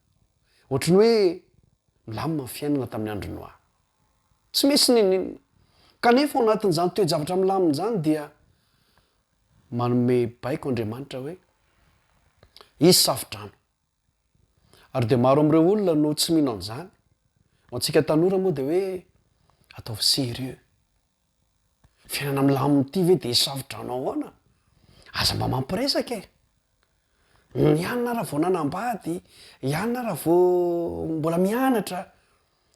S9: Ohatry ny hoe milamina ny fiainana tamin'ny andron'i Noa. Tsy misy n'inon'inona. Kanefa ao anatin'izany toe-javatra milamina izany dia manome baiko Andriamanitra hoe, Hisy safodrano. Ary dia maro amin'ireo olona no tsy mino an'izany. Ho antsika tanora moa dia hoe, ataovy sérieux. Fiainana milamina ity ve dia hisy safodrano ahoana? Aza mba mampiresaka e! Ny anona raha vao nanambady, i anona raha vao mbola mianatra,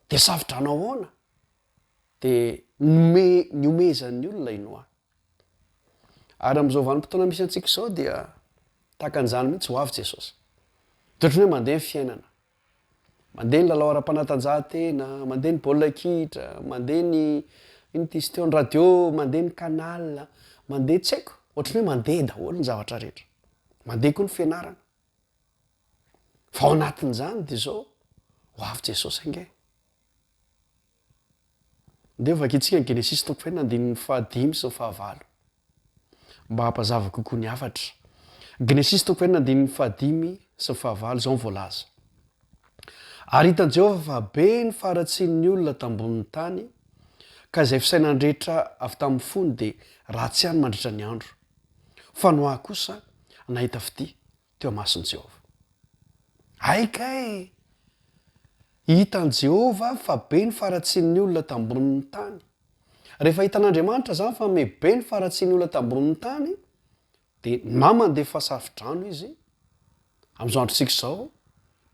S9: Dia safodrano ahoana? Dia nome, nihomehezan'ny olona i Noa. Ary amin'izao vanim-potoana misy antsika izao dia tahaka an'izany mihitsy, ho avy Jesosy. Dia ohatran'ny hoe mandeha ny fiainana. Mandeha ny lalao ara-panatanjahantena, mandeha ny baolina kitra, mandeha ny, inona ity izy teo, ny radio, mandeha ny canal, mandeha tsy haiko, ohatran'ny hoe mandeha daholo ny zavatra rehetra. Mandeha koa ny fianarana. Fa ao anatin'izany dia izao, ho avy Jesosy ange. Ndeha ho vakintsika ny Genesisy toko fahenina andininy fahadimy sy ny fahavalo, mba hampazava kokoa ny hafatra. Genesisy toko fahenina andininy fahadimy sy ny fahavalo, izao no voalaza, Ary hitan'i Jehovah fa be ny faharatsian'ny olona tambonin'ny tany, ka izay fisainan-drehetra avy tamin'ny fony dia ratsy ihany mandritra ny andro. Fa Noa kosa nahita fitia teo imason'i Jehovah. Hay kay! Hitan'i Jehovah fa be ny faharatsian'ny olona tambonin'ny tany. Rehefa hitan'Andriamanitra izany fa miha-be ny faharatsian'ny olona tambonin'ny tany, dia na mandefa safodrano izy, amin'izao androntsika izao,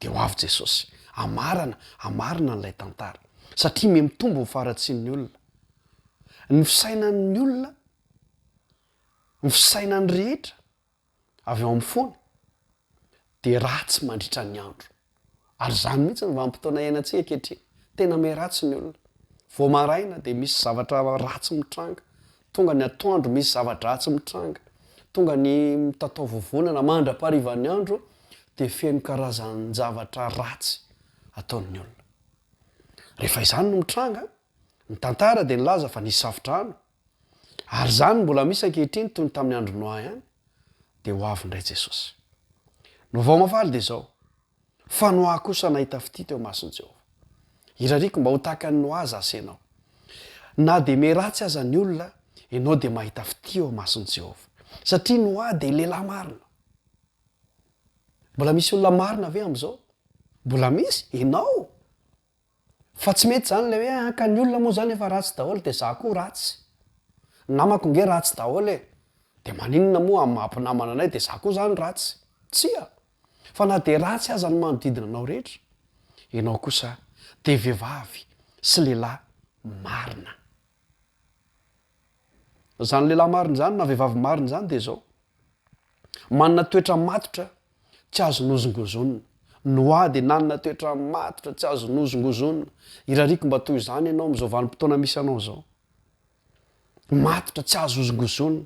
S9: dia ho avy Jesosy. Hamarana, hamarina an'ilay tantara. Satria miha-mitombo ny faharatsian'ny olona. Ny fisainan'ny olona, ny fisainan'ny rehetra, avy ao amin'ny fony dia ratsy mandritra ny andro. Ary izany mihitsy ny vanim-potoana iainantsika ankehitriny. Tena miharatsy ny olona. Vao maraina dia misy zavatra ratsy mitranga. Tonga ny atoandro misy zava-dratsy mitranga. Tonga ny mitatao vovonana mandra-paharivan'ny andro dia feno karazan-javatra ratsy ataon'ny olona. Rehefa izany no mitranga, ny tantara dia nilaza fa nisy safodrano, Ary izany no mbola misy ankehitriny toy ny tamin'ny andron'i Noa ihany, dia ho avy indray Jesosy. Ny vaovao mahafaly dia izao, fa Noa kosa nahita fitia teo imason'i Jehovah. Irariako mba ho tahaka an'i Noa zasy ianao. Na dia miharatsy aza ny olona, ianao dia mahita fitia eo imason'i Jehovah. Satria Noa dia lehilahy marina. Mbola misy olona marina ve amin'izao? Mbola misy? Ianao? Fa tsy mety zany ilay hoe an ka ny olona moa zany efa ratsy daholo dia za koa ratsy. Ny namako nge ratsy daholo e. Dia maninona moa amin'ny maha mpinamana anay dia za koa zany ratsy. Tsia. Fa na dia ratsy aza ny manodidina anao rehetra, ianao kosa dia vehivavy sy lehilahy marina. Izany lehilahy marina izany na vehivavy marina izany dia izao, manana toetra matotra tsy azo nozongozonina. Noa dia nanana toetra matotra tsy azo nozongozonina. Irariako mba toy izany ianao amin'izao vanim-potoana misy anao izao. Matotra tsy azo hozongozonina.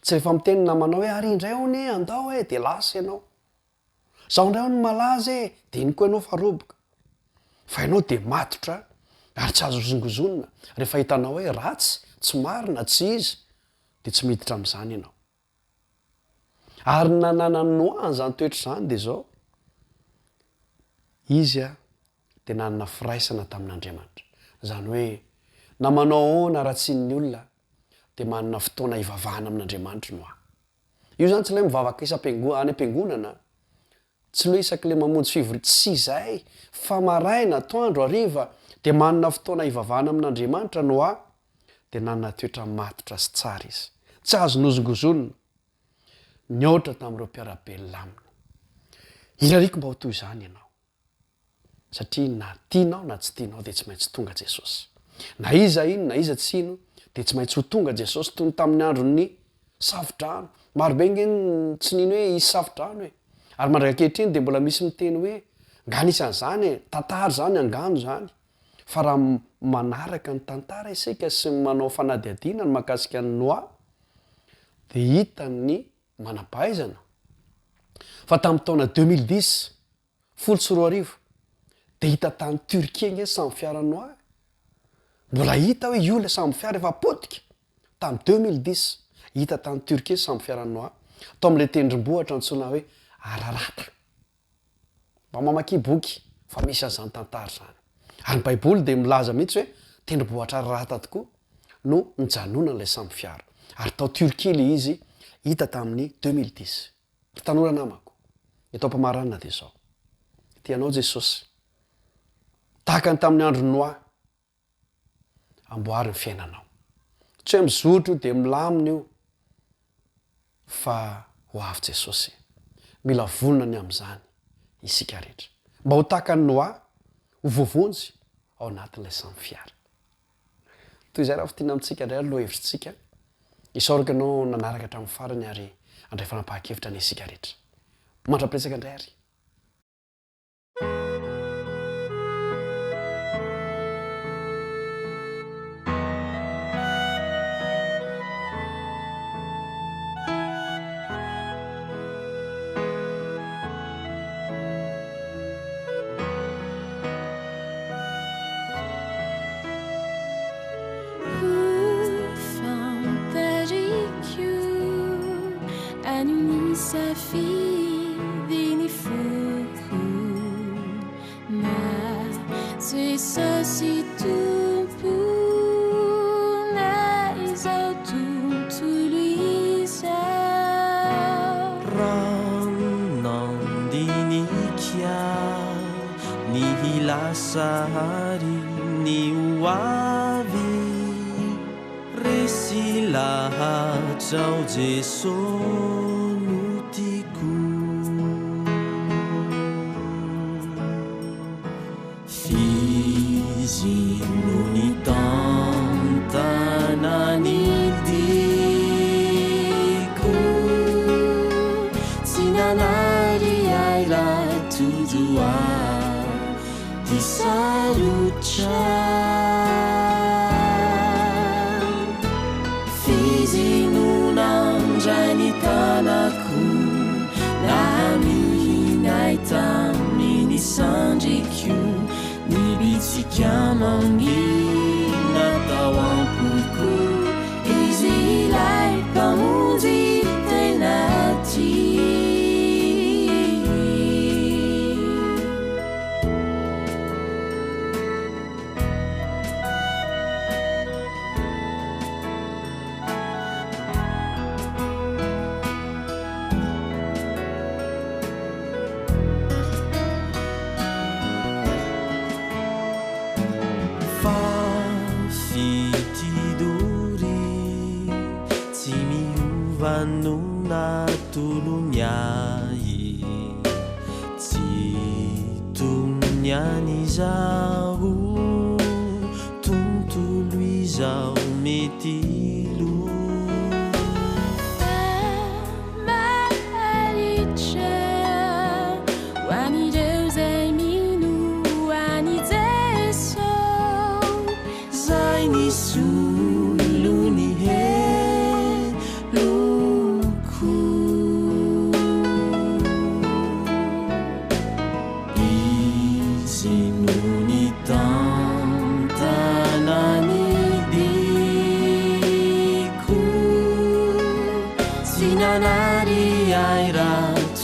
S9: Tsy rehefa miteny ny namanao hoe ary indray hono e, andao e, dia lasa ianao. Izao indray hono malaza e, dia iny koa ianao fa roboka. Fa ianao dia matotra ary tsy azo hozongozonina. Rehefa hitanao hoe ratsy, tsy marina, tsy izy, dia tsy miditra amin'izany ianao. Ary ny nananan'i Noa an'izany toetra izany dia izao, izy dia nanana firaisana tamin'Andriamanitra. Izany hoe, na manao ahoana haratsian'ny olona, dia manana fotoana hivavahana amin'Andriamanitra Noa. Io izany tsy ilay mivavaka isam-piango-, any am-piangonana, tsy ilay isaky ilay mamonjy fivoriana, tsy izay, fa maraina, atoandro, hariva, dia manana fotoana hivavahana amin'Andriamanitra Noa, dia nanana toetra matotra sy tsara izy. Tsy azo nozongozonina. Nihoatra tamin'ireo mpiara-belona aminy. Irariako mba ho toy izany ianao. Satria na tianao na tsy tianao dia tsy maintsy tonga Jesosy. Na iza hino na iza tsy hino dia tsy maintsy ho tonga Jesosy toy ny tamin'ny andron'ny Safo-drano. Marobe ange ny tsy nino hoe hisy Safo-drano e. Ary mandrak'ankehitriny dia mbola misy miteny hoe nga nisy an'izany e, tantara izany, angano izany. Fa raha manaraka ny tantara isika sy manao fanadihadiana ny mahakasika an'i Noa dia hitan'ny manam-pahaizana fa tamin'ny taona 2010, 2010, dia hita tany Turquie ange ny sambo-fiaran'i Noa e! Mbola hita hoe io ilay sambo-fiara efa potika! Tamin'ny 2010, hita tany Turquie ny sambo-fiaran'i Noa, tao amin'ilay tendrombohitra antsoina hoe Ararata. Mba mamakia boky fa misy an'izany tantara izany. Ary ny Baiboly dia milaza mihitsy hoe tendrombohitra Ararata tokoa no nijanonan'ilay sambo fiara. Ary tao Turquie ilay izy hita tamin'ny 2010. Ry tanora namako, ny atao am-pamaranana dia izao. Tia anao Jesosy. Tahaka ny tamin'ny andron'i Noa. Amboary ny fiainanao. Tsy hoe mizotra io dia milamina io fa ho avy Jesosy. Mila vonona ny amin'izany isika rehetra. Mba ho tahaka an'i Noa, ho voavonjy ao anatin'ilay sambo fiara. Toy izay raha fintinina amintsika indray ary lohahevitritsika. Isaorako ianao nanaraka hatramin'ny farany ary handray fanapahan-kevitra anie isika rehetra. Mandra-piresaka indray ary.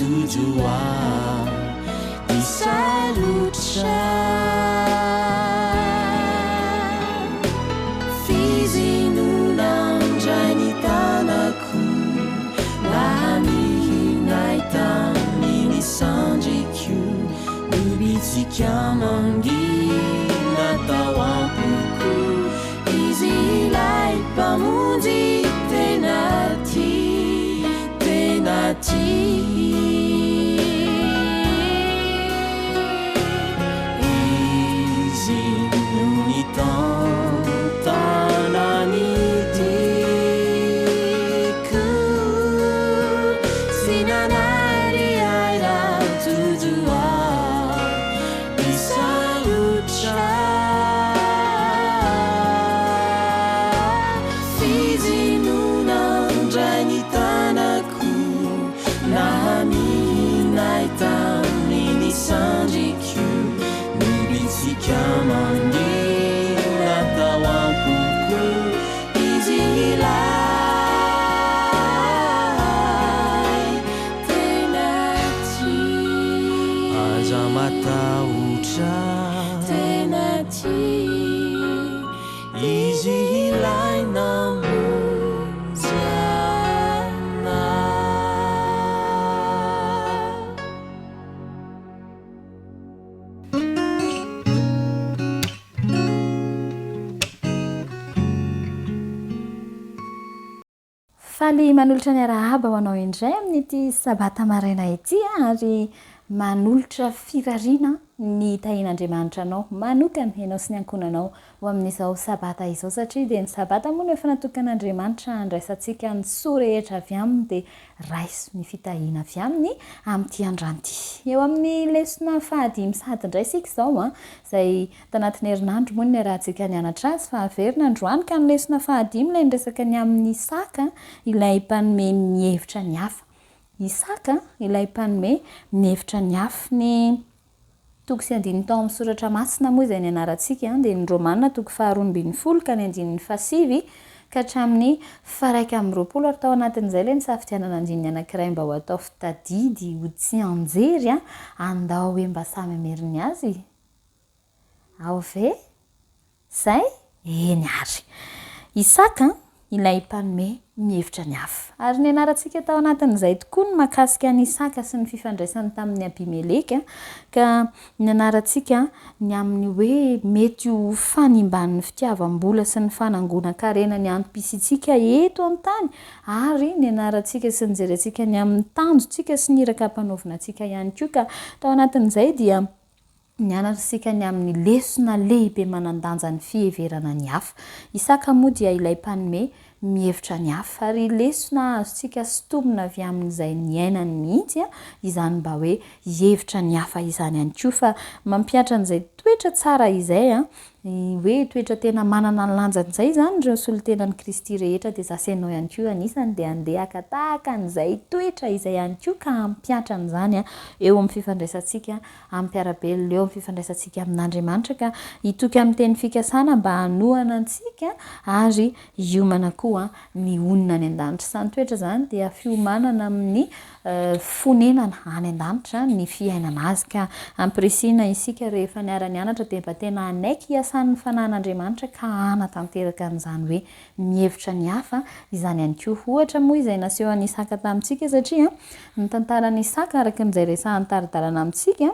S2: tojo ahy Hisalotra F'izy no nandray ny tanako Nahamihina ahy tamin'ny sandriko Nibitsika mangina tao am-poko Izy ilay Mpamonjy tena tia, tena tia. Izy no nitantana ny diako Tsy nanary ahy raha tojo ahy Hisalotra F'izy no nandray ny tanako Nahamihina ahy tamin'ny sandriko Nibitsika mangina tao am-poko Izy ilay tena tia. Aza matahotra. Tena tia. Izy ilay namonjy anah.
S10: Faly manolotra ny arahaba ho anao indray amin'ity sabata maraina ity ary manolotra firariana ny hitahian'Andriamanitra anao manokana ianao sy ny ankohonanao ho amin'izao sabata izao satria dia ny sabata moa no efa natokan'Andriamanitra handraisantsika ny soa rehetra avy aminy dia raiso ny fitahiana avy aminy amin'ity androany ity. Eo amin'ny lesona fahadimy sahady indray isika izao izay Tanatin'ny herinandro moa no niarahantsika nianatra azy fa averina androany ka ny lesona fahadimy ilay niresaka ny amin'i Isaka ilay mpanome mihevitra ny hafa. Isaka ilay mpanome mihevitra ny hafa. Ny toko sy andininy tao amin'ny soratra masina moa izay nianarantsika dia ny Romana toko faharoa ambinifolo ka ny andininy fahasivy ka hatramin'ny faha-21 ary tao anatin'izay ilay nisafidianana andininy anankiray mba ho atao fitadidy ho tsianjery andao hoe mba samy hameriny azy. Ao ve? Zay? Eny ary. Isaka, ilay mpanome mihevitra ny hafa. Ary nianarantsika tao anatin'izay tokoa ny mahakasika an'i Isaka sy ny fifandraisany tamin'i Abimeleka, ka nianarantsika ny amin'ny hoe mety ho fanimban'ny fitiavam-bola sy ny fanangonan-karena ny antom-pisiantsika eto an-tany, ary nianarantsika sy nijerentsika ny amin'ny tanjontsika sy ny iraka ampanaovina antsika ihany koa, ka tao anatin'izay dia Nianatra isika ny amin'ny lesona lehibe manan-danja ny fiheverana ny hafa. Isaka moa dia ilay mpanome mihevitra ny hafa. Ary lesona azontsika sintomina avy amin'izay niainany mihitsy izany mba hoe hihevitra ny hafa izany ihany koa. Fa mampihatra an'izay toetra tsara izay, hoe toetra tena manana ny lanjany izay izany ireo solontenan'i Kristy rehetra dia za sy ianao ihany koa anisany dia handeha haka tahaka an'izay toetra izay ihany koa ka hampihatra an'izany eo amin'ny fifandraisantsika amin'ny mpiara-belona eo amin'ny fifandraisantsika amin'Andriamanitra ka hitoky amin'ny teny fikasana mba hanohana antsika ary hiomana koa ny honina any an-danitra. Izany toetra izany dia fiomanana amin'ny fonenana any an-danitra ny fiainana azy ka ampirisihina isika rehefa niara-nianatra dia mba tena hanaiky hiasan'ny fanahin'Andriamanitra ka hanatanteraka an'izany hoe mihevitra ny hafa izany ihany koa. Ohatra moa izay nasehon'i Isaka tamintsika satria ny tantaran'i Isaka araka izay resahan'ny tari-dalana amintsika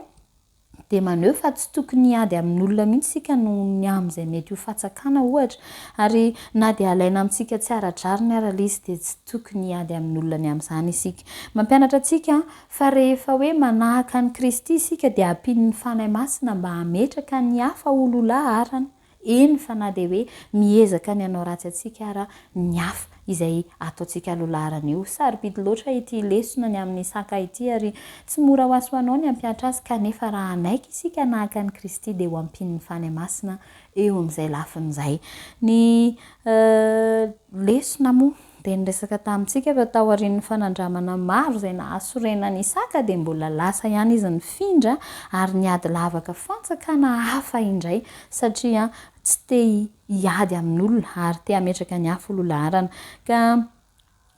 S10: dia maneho fa tsy tokony hiady amin'olona mihitsy isika noho ny amin'izay mety ho fatsakana ohatra. Ary na dia alaina amintsika tsy ara-drariny ara ilay izy dia tsy tokony hiady amin'olona ny amin'izany isika. Mampianatra antsika fa rehefa hoe manahaka an'i Kristy isika dia ampian'ny Fanahy Masina mba hametraka ny hafa ho lolaharana. Eny fa na dia hoe miezaka ny hanao ratsy antsika ara ny hafa izay ataontsika aloha-laharana io. Sarobidy loatra ity lesona ny amin'i Isaka ity ary tsy mora ho ahy sy ho anao ny hampiantra azy kanefa raha hanaiky isika hanahaka an'i Kristy dia ho ampian'ny Fanahy Masina eo amin'izay lafiny izay. Ny lesona moa. Dia niresaka tamintsika fa taorian'ny fanandramana maro izay nahasorena an'i Isaka dia mbola lasa ihany izy nifindra ary niady lavaka fantsakana hafa indray satria tsy te hiady amin'olona ary te hametraka ny hafa ho laharana. Ka.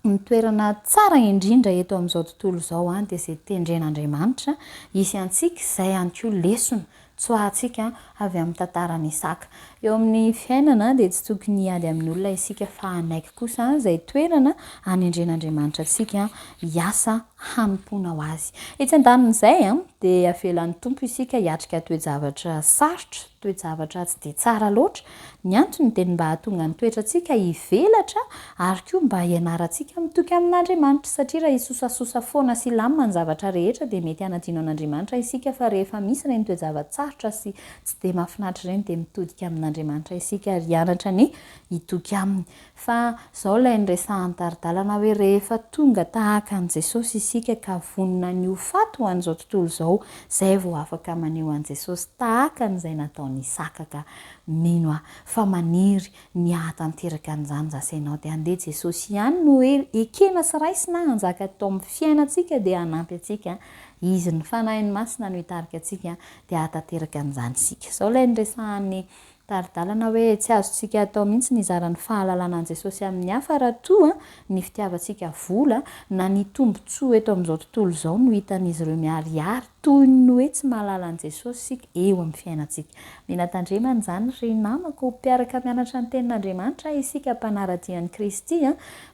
S10: Ny toerana tsara indrindra eto amin'izao tontolo izao dia izay tendren'Andriamanitra hisy antsika, izay ihany koa lesona tsoahantsika avy amin'ny tantaran'i Isaka. Eo amin'ny fiainana dia tsy tokony hiady amin'ny olona isika fa hanaiky kosa izay toerana anendren'Andriamanitra antsika hiasa hanompoana ho Azy. Etsy andanin'izay dia avelan'ny Tompo isika hiatrika toe-javatra sarotra, toe-javatra tsy dia tsara loatra. Ny antony dia ny mba hahatonga ny toetrantsika hivelatra ary koa mba hianarantsika mitoky amin'Andriamanitra. Satria raha hisosasosa foana sy hilamina ny zavatra rehetra dia mety hanadino an'Andriamanitra isika fa rehefa misy ireny toe-java-tsarotra sy tsy dia mahafinaritra ireny dia mitodika amin'Andriamanitra isika ary hianatra ny hitoky aminy. Fa izao ilay niresahan'ny tari-dalana hoe rehefa tonga tahaka an'i Jesosy isika ka vonona ny ho faty ho an'izao tontolo izao, izay vao afaka maneho an'i Jesosy tahaka an'izay nataon'i Isaka ka mino aho fa maniry ny hahatanteraka an'izany zase ianao dia andeha Jesosy ihany no ekena sy raisina hanjaka eto amin'ny fiainantsika dia hanampy antsika Izy, ny Fanahiny Masina no hitarika antsika dia hahatanteraka an'izany isika. Izao ilay niresahan'ny Tari-dalana hoe tsy azontsika atao mihitsy ny hizara ny fahalalana an'i Jesosy amin'ny hafa raha toa ny fitiavantsika vola na ny tombontsoa eto amin'izao tontolo izao no hitan'izy ireo miharihary toy ny hoe tsy mahalala an'i Jesosy isika eo amin'ny fiainantsika. Mila tandremana izany ry namako mpiaraka mianatra ny Tenin'Andriamanitra, isika mpanara-dia an'i Kristy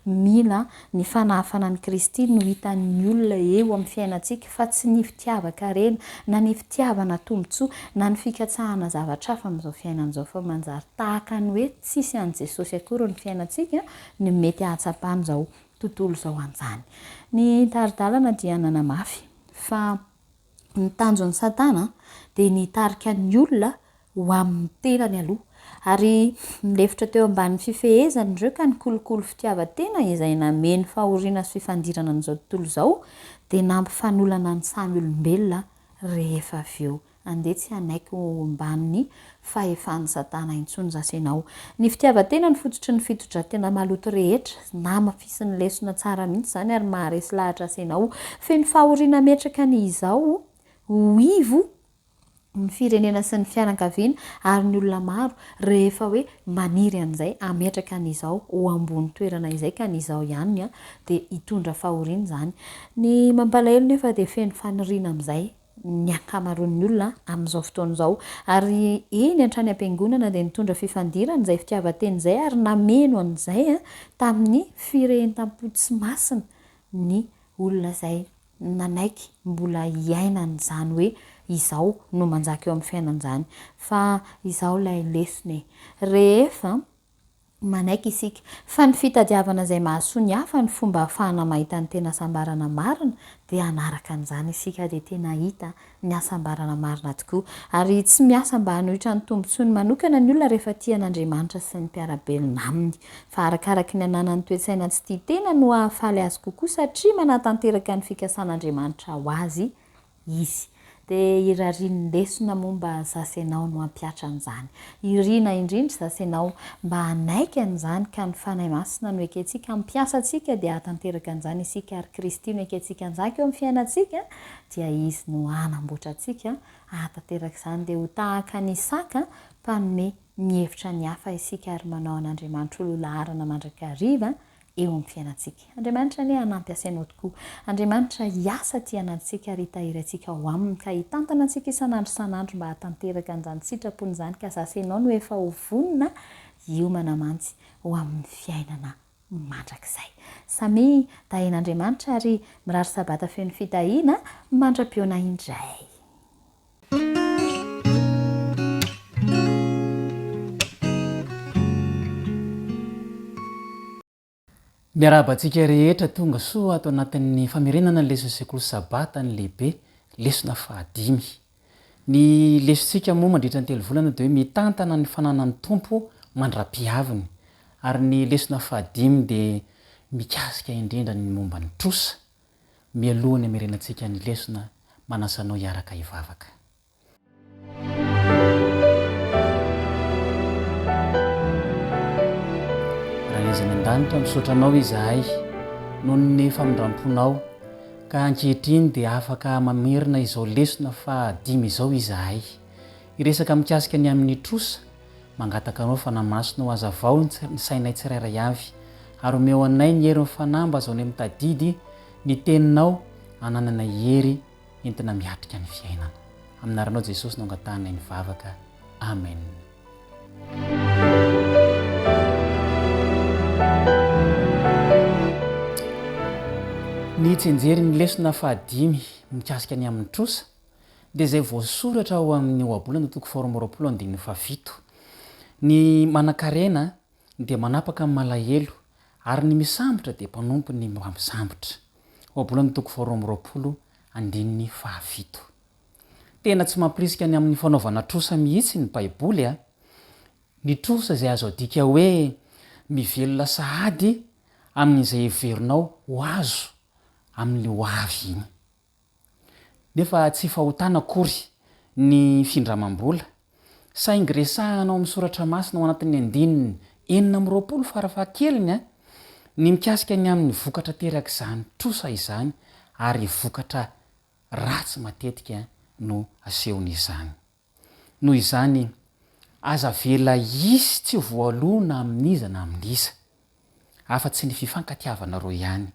S10: mila Ny fanahafana an'i Kristy no hitan'ny olona eo amin'ny fiainantsika fa tsy ny fitiavan-karena, na ny fitiavana tombontsoa, na ny fikatsahana zavatra hafa amin'izao fiainana izao fa manjary tahaka ny hoe tsisy an'i Jesosy akory ny fiainantsika no mety hahatsapan'izao tontolo izao an'izany. Ny tari-dalana dia nanamafy fa Ny tanjon'i Satana dia ny hitarika ny olona ho amin'ny tenany aloha. Ary nilefitra teo ambanin'ny fifehezany ireo ka nikolokolo fitiavan-tena izay nameno fahoriana sy fifandirana an'izao tontolo izao dia nampifanolana ny samy olombelona rehefa avy eo. Andeha tsy hanaiky ho ambanin'ny fahefan'i Satana intsony zasy ianao. Ny fitiavan-tena no fototry ny fitondran-tena maloto rehetra. Namafisin'ny lesona tsara mihitsy izany ary maharesy lahatra azy ianao. Feno fahoriana ametraka ny izao ho ivo ny firenena sy ny fianakaviana ary ny olona maro rehefa hoe maniry an'izay hametraka ny izao ho ambony toerana izay ka ny izao ihany dia hitondra fahoriana izany. Ny mampalahelo nefa dia feno faniriana amin'izay ny ankamaroan'ny olona amin'izao fotoana izao. Ary eny hatrany am-piangonana dia nitondra fifandirana izay fitiavan-tena izay ary nameno an'izay tamin'ny firehetam-po tsy masina ny olona izay nanaiky mbola hiaina an'izany hoe izao no manjaka eo amin'ny fiainana izany. Fa izao ilay lesona e! Rehefa. Manaiky isika fa ny fitadiavana izay mahasoa ny hafa ny fomba ahafahana mahita ny tena hasambarana marina, dia hanaraka an'izany isika dia tena hahita ny hasambarana marina tokoa. Ary tsy miasa mba hanohitra ny tombontsoany manokana ny olona rehefa tia an'Andriamanitra sy ny mpiara-belona aminy. Fa arakaraky ny ananany toe-tsaina tsy tia tena no hahafaly azy kokoa satria manatanteraka ny fikasan'Andriamanitra ho azy izy. Dia irarian'ny lesona momba Zasenao no hampihatra an'izany. Irina indrindra Zasenao mba hanaiky an'izany ka ny Fanahy Masina no ekentsika hampiasa antsika dia hahatanteraka an'izany isika ary Kristy no ekentsika hanjaka eo amin'ny fiainantsika dia Izy no hanamboatra antsika hahatanteraka izany dia ho tahaka an'i Isaka mpanome mihevitra ny hafa isika ary manao an'Andriamanitra ho lohalaharana mandrakariva eo amin'ny fiainantsika. Andriamanitra anie hanampy asainao tokoa. Andriamanitra hiasa aty anatintsika ary hitahiry antsika ao aminy ka hitantana antsika isan'andro isan'andro mba hahatanteraka an'izany sitrapony izany ka za sy ianao no efa ho vonona hiomana mantsy ho amin'ny fiainana mandrakizay. Samia tahian'Andriamanitra ary mirary sabata feno fitahiana mandra-pihaona indray.
S11: Miarahaba antsika rehetra tonga soa ato anatin'ny famerenana ny leson'ny sekoly sabata ny lehibe, lesona fahadimy. Ny lesontsika moa mandritra ny telovolana dia hoe mitantana ny fananan'ny Tompo mandra-pihaviny. Ary ny lesona fahadimy dia mikasika indrindra ny momba ny trosa. Mialoha ny hamerenantsika ny lesona, manasa anao hiaraka hivavaka. Ray izay any an-danitra, misaotra Anao izahay noho ny famindram-ponao, ka ankehitriny dia afaka mamerina izao lesona fahadimy izao izahay. Hiresaka mikasika ny amin'ny trosa, mangataka Anao Fanahy Masina ho hazavao ny sainay tsirairay avy. Ary omeo anay ny herin'ny Fanahy mba azahoanay mitadidy ny Teninao hanananay hery entina miatrika ny fiainana. Amin'ny anaranao Jesosy no angatahanay ny vavaka. Amen. Ny tsianjery ny lesona fahadimy mikasika ny amin'ny trosa dia izay voasoratra ao amin'ny Ohabolana toko faharoa amby roapolo andininy fahafito. Ny manankarena dia manapaka ny malahelo ary ny misambotra dia mpanompo ny mpampisambotra. Ohabolana toko faharoa amby roapolo andininy fahafito. Tena tsy mampirisika ny amin'ny fanaovana trosa mihitsy ny Baiboly a! Ny trosa izay azo adika hoe mivelona sahady amin'izay heverinao ho azo amin'ny ho avy iny. Nefa tsy fahotana akory ny findramam-bola, saingy resahana ao amin'ny Soratra Masina ao anatin'ny andininy 26 farafahakeliny ny mikasika ny amin'ny vokatra aterak'izany trosa izany ary vokatra ratsy matetika no asehon'izany. Noho izany, aza avela hisy tsy voaloa na amin'iza na amin'iza, afa-tsy ny fifankatiavanareo ihany,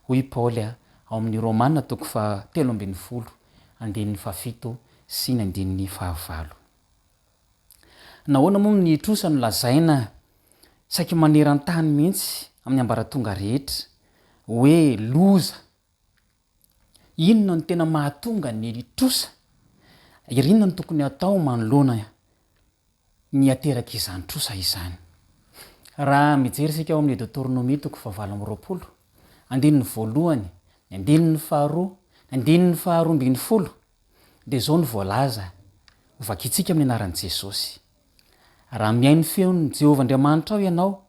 S11: hoy i Paoly ao amin'ny Romana toko faha-13, andininy fahafito sy ny andininy fahavalo. Nahoana moa ny trosa no lazaina saiky maneran-tany mihitsy amin'ny ambaratonga rehetra hoe loza Inona no tena mahatonga ny trosa? Ary inona no tokony hatao manoloana ny haterak'izany trosa izany? Raha mijery isika ao amin'ny Deoteronomia toko fahavalo amby roapolo, andininy voalohany, ny andininy faharoa, ny andininy faharoa ambin'ny folo, dia izao no voalaza, hovakintsika amin'ny anaran'i Jesosy, Raha mihaino feon'i Jehovah Andriamanitrao ianao,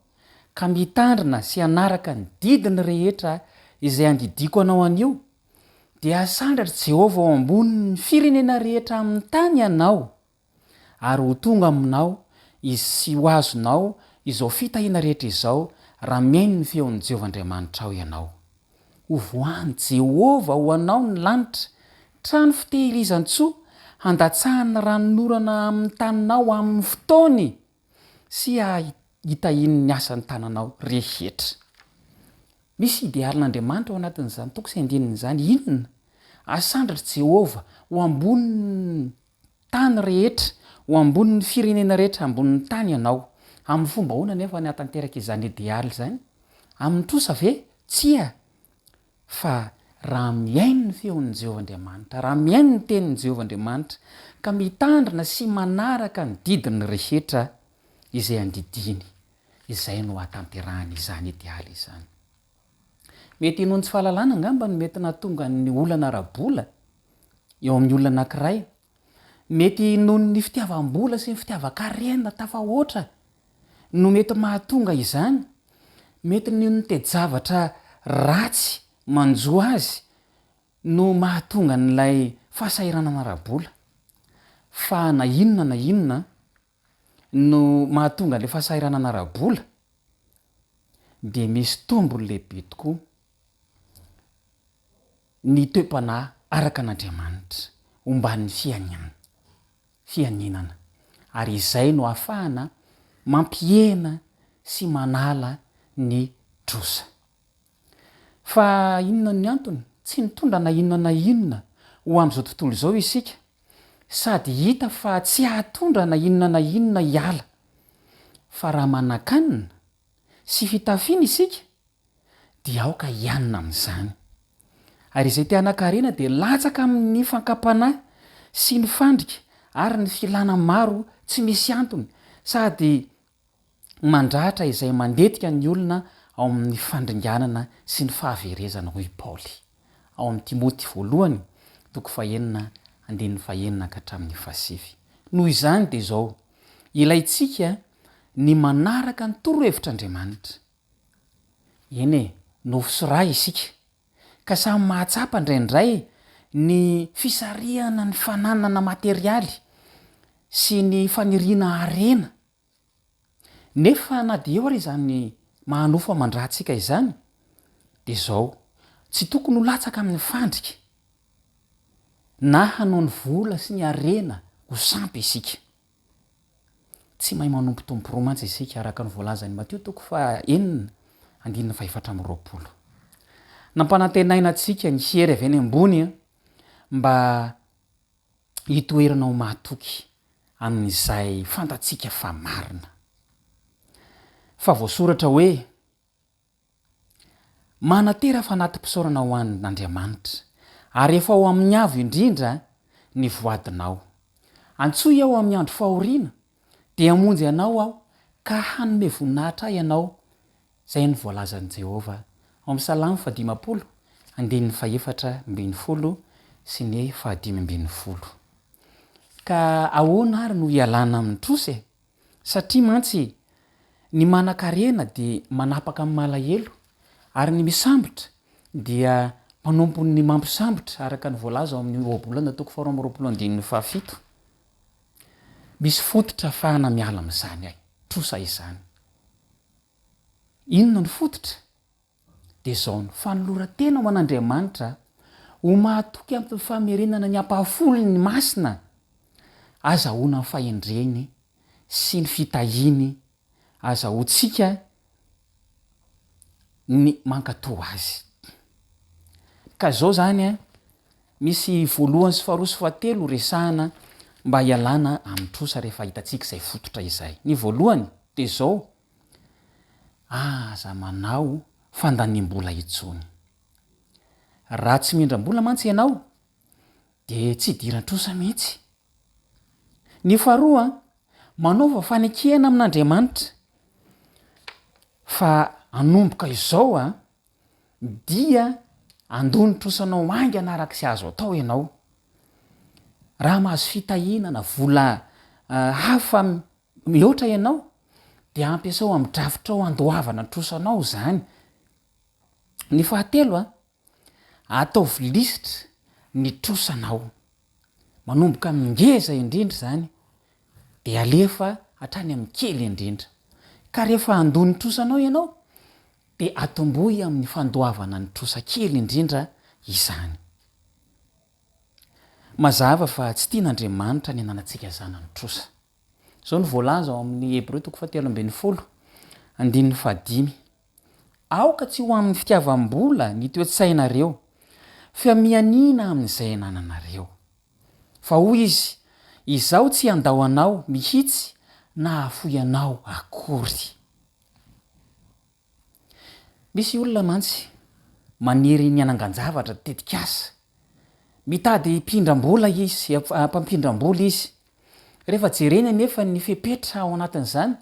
S11: ka mitandrina sy hanaraka ny didiny rehetra izay andidiako anao anio, dia hasandratr'i Jehovah ho ambonin'ny firenena rehetra amin'ny tany ianao, ary ho tonga aminao izy sy ho azonao izao fitahiana rehetra izao raha mihaino ny feon'i Jehovah Andriamanitrao ianao. Hovoahan'i Jehovah ho anao ny lanitra, trano fitehirizan-tsoa, handatsahany ranonorana amin'ny taninao amin'ny fotoany, sy hitahiany ny asan'ny tananao rehetra. Misy idealin'Andriamanitra ao anatin'izany toko sy andininy izany. Inona? Asandratr'i Jehovah ho ambonin'ny tany rehetra, ho ambonin'ny firenena rehetra ambonin'ny tany ianao. Amin'ny fomba ahoana anefa ny hahatanteraka izany idealy izany? Amin'ny trosa ve? Tsia! Fa raha mihaino ny feon'i Jehovah Andriamanitra, raha mihaino ny tenin'i Jehovah Andriamanitra, ka mitandrina sy manaraka ny didiny rehetra izay andidiany, izay no hahatanterahany izany idealy izany. Mety noho ny tsy fahalalana angamba no mety nahatonga ny olana ara-bola eo amin'ny olona anankiray. Mety noho ny fitiavam-bola sy ny fitiavan-karena tafahoatra no mety mahatonga izany. Mety noho ny toe-javatra ratsy manjo azy no mahatonga an'ilay fahasahiranana ara-bola. Fa na inona na inona no mahatonga an'ilay fahasahiranana ara-bola dia misy tombony lehibe tokoa ny toe-panahy araka an'Andriamanitra omban'ny fianianana, fianinana, ary izay no ahafahana mampihena sy manala ny trosa. Fa inona ny antony? Tsy nitondra na inona na inona ho amin'izao tontolo izao isika, sady hita fa tsy hahatondra na inona na inona hiala. Fa raha manan-kanina sy fitafiana isika, dia aoka hianina amin'izany. Ary izay te hanan-karena dia latsaka amin'ny fankam-panahy sy ny fandrika ary ny filàna maro tsy misy antony sady mandratra izay mandetika ny olona ao amin'ny fandringanana sy ny fahaverezana hoy Paoly ao amin'ny Timoty voalohany toko fahenina andininy fahenina ka hatramin'ny fahasivy. Noho izany dia izao, ilaintsika ny manaraka ny torohevitr'Andriamanitra. Eny e, nofo sy ra isika, ka samy mahatsapa indraindray ny fisarihana ny fananana materialy sy ny faniriana harena. Nefa na dia eo ary izany maha nofo aman-dra antsika izany, dia izao, tsy tokony ho latsaka amin'ny fandrika na hanao ny vola sy ny harena ho sampy isika. Tsy mahay manompo tompo roa mantsy isika, araka ny voalazan'i Matio toko faha enina, andininy fahefatra amby 20. Nampanantenaina antsika ny hery avy any ambony mba hitoerana ho mahatoky amin'izay fantatsika fa marina. Fa voasoratra hoe, Manatera fanati-pisaorana ho an' Andriamanitra, ary efa ao amin'ny Avo Indrindra ny voadinao. Antsoy Aho amin'ny andro fahoriana, dia hamonjy anao Aho, ka hanome voninahitra Ahy ianao, izay no voalazan'i Jehovah ao amin'ny Salamo fahadimampolo, andininy fahefatra ambin'ny folo sy ny fahadimy ambin'ny folo. Ka ahoana àry no hialana amin'ny trosa e? Satria mantsy ny manankarena dia manapaka amin'ny malahelo ary ny misambotra dia mpanompo ny mampisambotra araka ny voalaza ao amin'ny Ohabolana toko faharoa amby 20 andininy fahafito. Misy fototra afahana miala amin'izany trosa izany. Inona no fototra? Dia izao ny fanoloran-tena ho an'Andriamanitra ho mahatoky amin'ny famerenana ny ampahafolony masina, azahoana ny fahendreny sy ny fitahiany, azahoantsika ny mankatò azy. Ka izao izany an, misy voalohany sy faharoa sy fahatelo resahana mba hialana amin'ny trosa rehefa hitantsika izay fototra izay. Ny voalohany dia izao, Aza manao fandaniam-bola intsony. Raha tsy mindram-bola mantsy ianao dia tsy idiran-trosa mihitsy. Ny faharoa, manaova fanekena amin'Andriamanitra fa hanomboka izao dia handoa ny trosanao haingana araka izay azo atao ianao. Raha mahazo fitahiana na vola hafa Mihoatra ianao, dia ampiasao amin'ny drafitrao handoavana ny trosanao izany. Ny fahatelo, ataovy lisitra ny trosanao. Manomboka amin'ny ngeza indrindra izany, dia alefa hatrany amin'ny kely indrindra. Ka rehefa handoa ny trosanao ianao, dia atombohy amin'ny fandoavana ny trosa kely indrindra izany. Mazava fa tsy tian'Andriamanitra ny hananantsika zanany trosa. Izao no voalaza ao amin'ny Hebreo toko fahatelo ambin'ny folo, andininy fahadimy, Aoka tsy ho amin'ny fitiavam-bola ny toe-tsainareo, fa mianiana amin'izay anananareo. Fa hoy izy, Izaho tsy handao anao mihitsy na hahafoy anao akory. Misy olona mantsy maniry ny hanangan-javatra, tetikasa. Mitady mpindram-bola izy, mpampindram-bola izy. Rehefa jereny anefa ny fepetra ao anatin'izany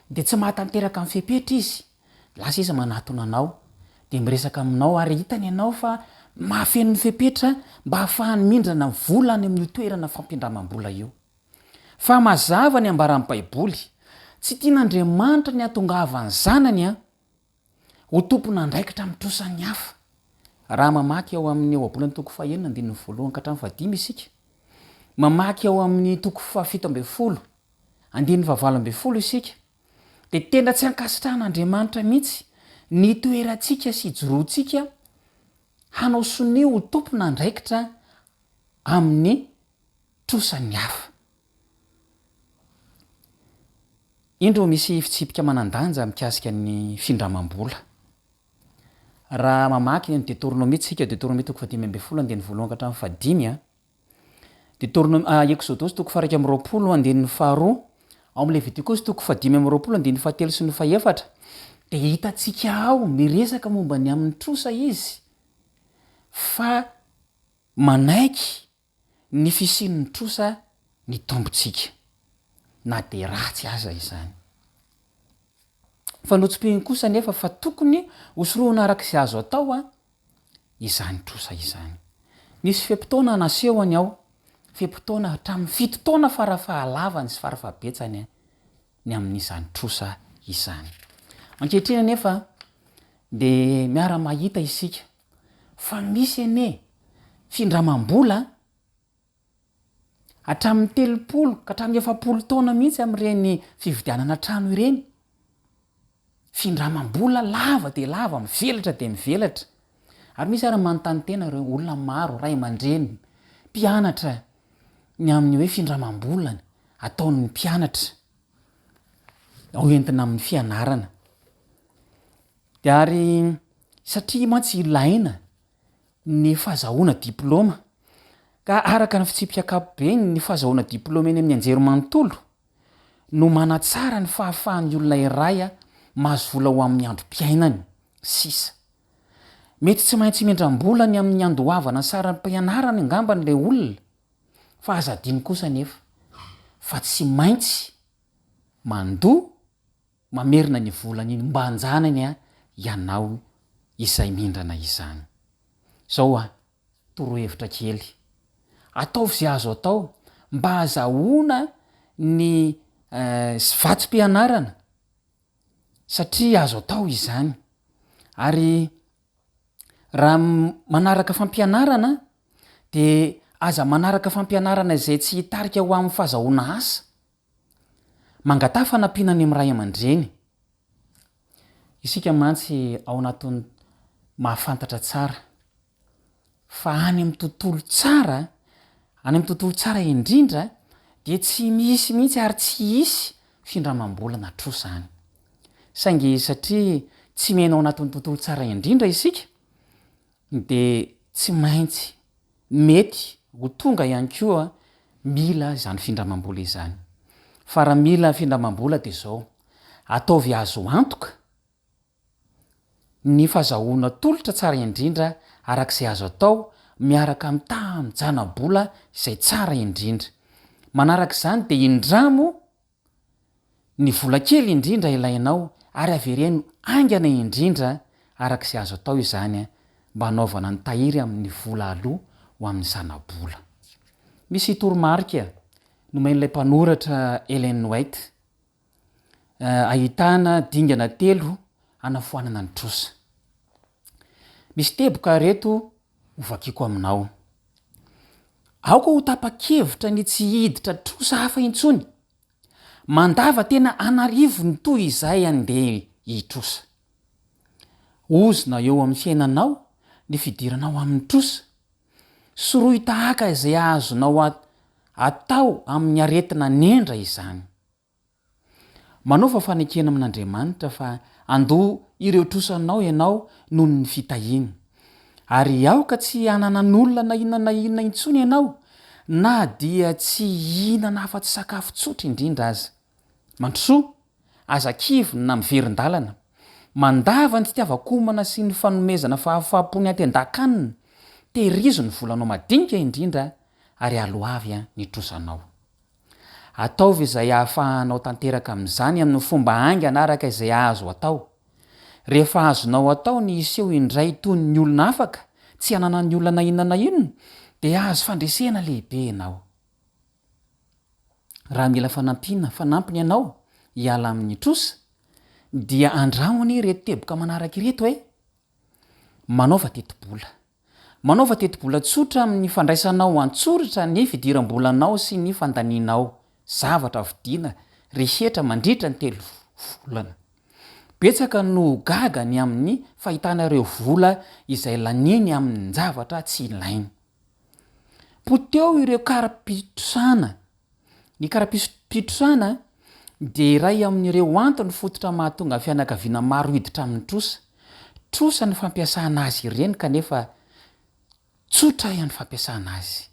S11: dia tsy mahatanteraka ny fepetra izy. Lasa izy manatona anao dia miresaka aminao ary hitany ianao fa mahafeno ny fepetra mba hahafahany mindrana vola any amin'io toerana fampindramam-bola io. Fa mazava ny ambaran'ny Baiboly, tsy tian'Andriamanitra ny hahatongavan'ny Zanany ho tompon'andraikitra amin'ny trosan'ny hafa. Raha mamaky ao amin'ny Ohabolana toko fahenina andininy voalohany ka hatramin'ny fahadimy isika, mamaky ao amin'ny toko fahafito ambin'ny folo andininy fahavalo ambin'ny folo isika, dia tena tsy ankasitrahan'Andriamanitra mihitsy ny hitoerantsika sy hijoroantsika hanao sonia ho tompon'andraikitra amin'ny trosan'ny hafa. Indro misy fitsipika manan-danja mikasika ny findramam-bola. Raha mamaky ny Deoteronomia tsika, Deoteronomia toko fahadimy ambin'ny folo andininy voalohany ka hatramin'ny fahadimy a, Deoteronomia, Eksodosy toko faha-21 andininy faharoa, ao amin'ny Levitikosy toko fahadimy amby 20 andininy fahatelo sy ny fahefatra, dia hitantsika ao miresaka momba ny amin'ny trosa izy fa manaiky ny fisian'ny trosa ny Tompontsika, na dia ratsy aza izany. Fa notsipihiny kosa anefa fa tokony hosorohana araka izay azo atao izany trosa izany. Nisy fe-potoana nasehony ao, fe-potoana hatramin'ny fito taona fara-fahalavany sy fara-fahabetsany ny amin'izany trosa izany. Ankehitriny anefa dia miara-mahita isika Fa misy anie findramam-bola hatramin'ny 30 ka hatramin'ny 40 taona mihitsy amin'ireny fividianana trano ireny. Findramam-bola lava dia lava, mivelatra dia mivelatra. Ary misy ary manontany tena ireo olona maro, ray aman-dreny, mpianatra, ny amin'ny hoe findramam-bola ataon'ny mpianatra ho entina amin'ny fianarana. Dia ary satria mantsy ilaina ny fahazahoana diplaoma, ka araka ny fitsipika ankapobeny, ny fahazahoana diplaoma eny amin'ny anjerimanontolo no manatsara ny fahafahan'ny olona iray mahazo vola ho amin'ny androm-piainany sisa. Mety tsy maintsy mindram-bola ny amin'ny handoavana ny saram-pianarany angambany ilay olona, fa aza adino kosa anefa fa tsy maintsy mandoa mamerina ny volan'iny mban-janany ianao izay mindrana izany. Izao an, torohevitra kely, ataovy izay azo atao mba hazahoana ny vatsim-pianarana satria azo atao izany ary raha manaraka fampianarana dia aza manaraka fampianarana izay tsy hitarika ho amin'ny fahazahoana asa. Mangataha fanampiana any amin'ny ray aman-dreny. Isika mantsy ao anatin'ny mahafantatra tsara fa any amin'ny tontolo tsara, any amin'ny tontolo tsara indrindra dia tsy misy mihitsy ary tsy hisy findramam-bola na trosa any. Saingy satria tsy miaina ao anatin'ny tontolo tsara indrindra isika dia tsy maintsy mety ho tonga ihany koa mila izany findramam-bola izany. Fa raha mila findramam-bola dia izao, ataovy azo antoka ny fazahoana tolotra tsara indrindra araka izay azo atao miaraka amin'ny taham-jana-bola izay tsara indrindra. Manaraka izany dia indramo ny vola kely indrindra ilainao ary avereno haingana indrindra araka izay azo atao izany mba hanaovana ny tahiry amin'ny vola aloa ho amin'ny zana-bola. Misy toromarika nomen'ilay mpanoratra Ellen White ahitana dingana telo hanafoanana ny trosa. Misy teboka ireto hovakiko aminao. Aoka ho tapa-kevitra ny tsy hiditra trosa hafa intsony. Mandava tena an'arivony toy izay andeha hitrosa. Ozona eo amin'ny fiainanao ny fidiranao amin'ny trosa. Sorohy tahaka izay azonao atao amin'ny aretina nendra izany. Manaova fanekena amin'Andriamanitra fa handoa ireo trosanao ianao noho ny fitahiany. Ary aoka tsy hananan'olona na inona na inona intsony ianao, na dia tsy hihinana afa-tsy sakafo tsotra indrindra aza. Mandrosoa, aza kivy na miverin-dalana. Mandava ny fitiavan-komana sy ny fanomezana fahafaham-po ny aty an-dakanina. Tehirizo ny volanao madinika indrindra ary aloavy ny trosanao. Ataovy izay ahafahanao tanteraka amin'izany amin'ny fomba haingana araka izay azo atao. Rehefa azonao atao ny hiseho indray toy ny olona afaka, tsy hananan'ny olona na inona na inona, dia hahazo fandresena lehibe ianao. Raha mila fanampiana fanampiny ianao hiala amin'ny trosa, dia andramo anie ireto teboka manaraka ireto e! Manaova tetibola. Manaova tetibola tsotra amin'ny fandraisanao an-tsoratra ny fidiram-bolanao sy ny fandanianao zavatra vidiana rehetra mandritra ny telo volana. Betsaka no ho gaga ny amin'ny fahitana ireo vola izay laniany amin-javatra tsy ilainy. Poteho ireo kara-pitrosana. Ny kara-pitrosana dia iray amin'ireo antony fototra mahatonga fianakaviana maro hiditra amin'ny trosa. Trosa ny fampiasana azy ireny kanefa tsotra ihany fampiasana azy.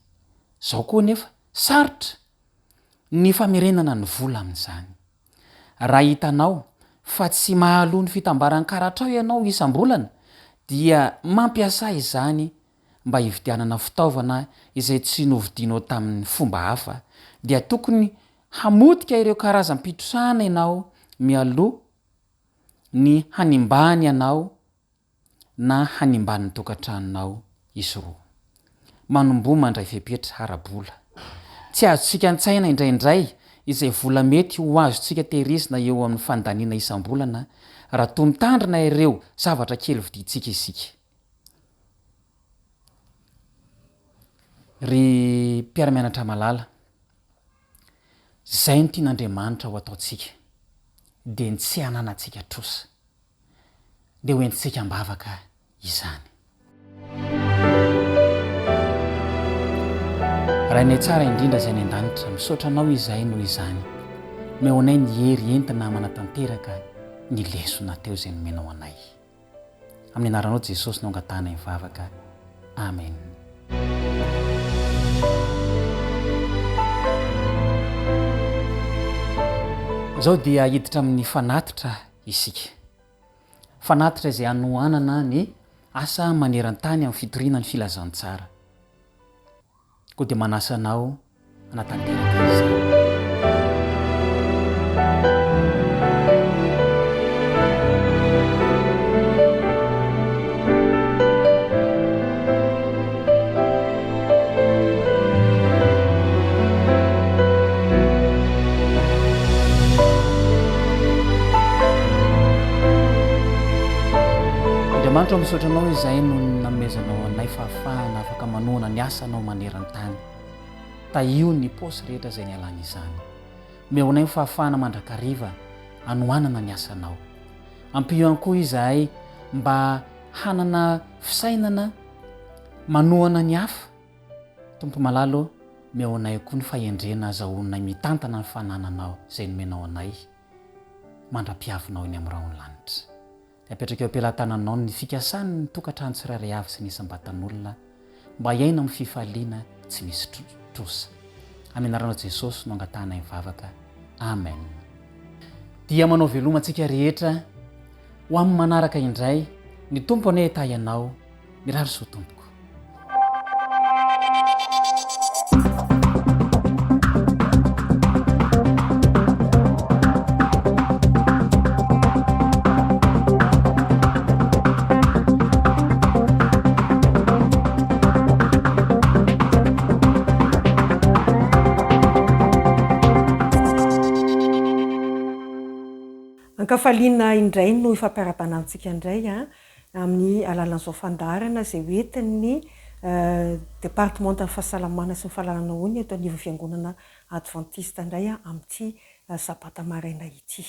S11: Izao koa anefa, sarotra ny famerenana ny vola amin'izany. Raha hitanao fa tsy mahaloa ny fitambaran'ny karatrao ianao isam-bolana dia mampiasà izany mba hividianana fitaovana izay tsy novidianao tamin'ny fomba hafa, dia tokony hamotika ireo karazam-pitrosana ianao mialoha ny hanimbany anao na hanimban'ny tokantranonao izy roa. Manomboha mandray fepetra ara-bola. Tsy azontsika an-tsaina indraindray izay vola mety ho azontsika tehirizina eo amin'ny fandaniana isam-bolana raha toa mitandrina ireo zavatra kely vidintsika isika. Ry mpiara-mianatra malala, izay no tian'Andriamanitra ho ataontsika, dia ny tsy hananantsika trosa. Ndeha ho entintsika am-bavaka izany. Rainay tsara indrindra izay any an-danitra, misaotra Anao izahay noho izany. Omeo anay ny hery entina manatanteraka ny lesona teo izay nomenao anay. Amin'ny anaranao Jesosy no angatahanay mivavaka. Amen. Izao dia hiditra amin'ny fanatitra isika. Fanatitra izay hanohanana ny asa maneran-tany amin'ny fitoriana ny filazantsara. Koa dia manasa anao hanatanteraka izany. Andriamanitra ô misaotra anao izahay noho ny nanomezanao anay fahafahana afaka manohana ny asanao maneran-tany. Tahio ny paosy rehetra izay nialana izany. Omeo anay ny fahafahana mandrakariva hanohanana ny asanao. Ampio ihany koa izahay mba hanana fisainana manohana ny hafa. Tompo malala ô, omeo anay koa ny fahendrena azahoanay mitantana ny fanananao izay nomenao anay mandra-piavinao eny amin'ny rahon'ny lanitra. Dia apetraka eo am-pelatananao ny fikasan'ny tokantrano tsirairay avy sy ny isam-batan'olona mba hiaina amin'ny fifaliana tsy misy trosa. Amin'ny anaranao Jesosy no angatahanay mivavaka. Amen. Dia manao veloma antsika rehetra ho amin'ny manaraka indray. Ny Tompo anie hitahy anao. Mirary soa tompoko.
S1: Ankafaliana indray no ifampiarahabana amintsika indray amin'ny alalan'izao fandaharana izay hoentin'ny Departemantan'ny Fahasalamana sy ny Fahalalana Hono eto anivon'ny Fiangonana Advantista indray amin'ity Sabata maraina ity.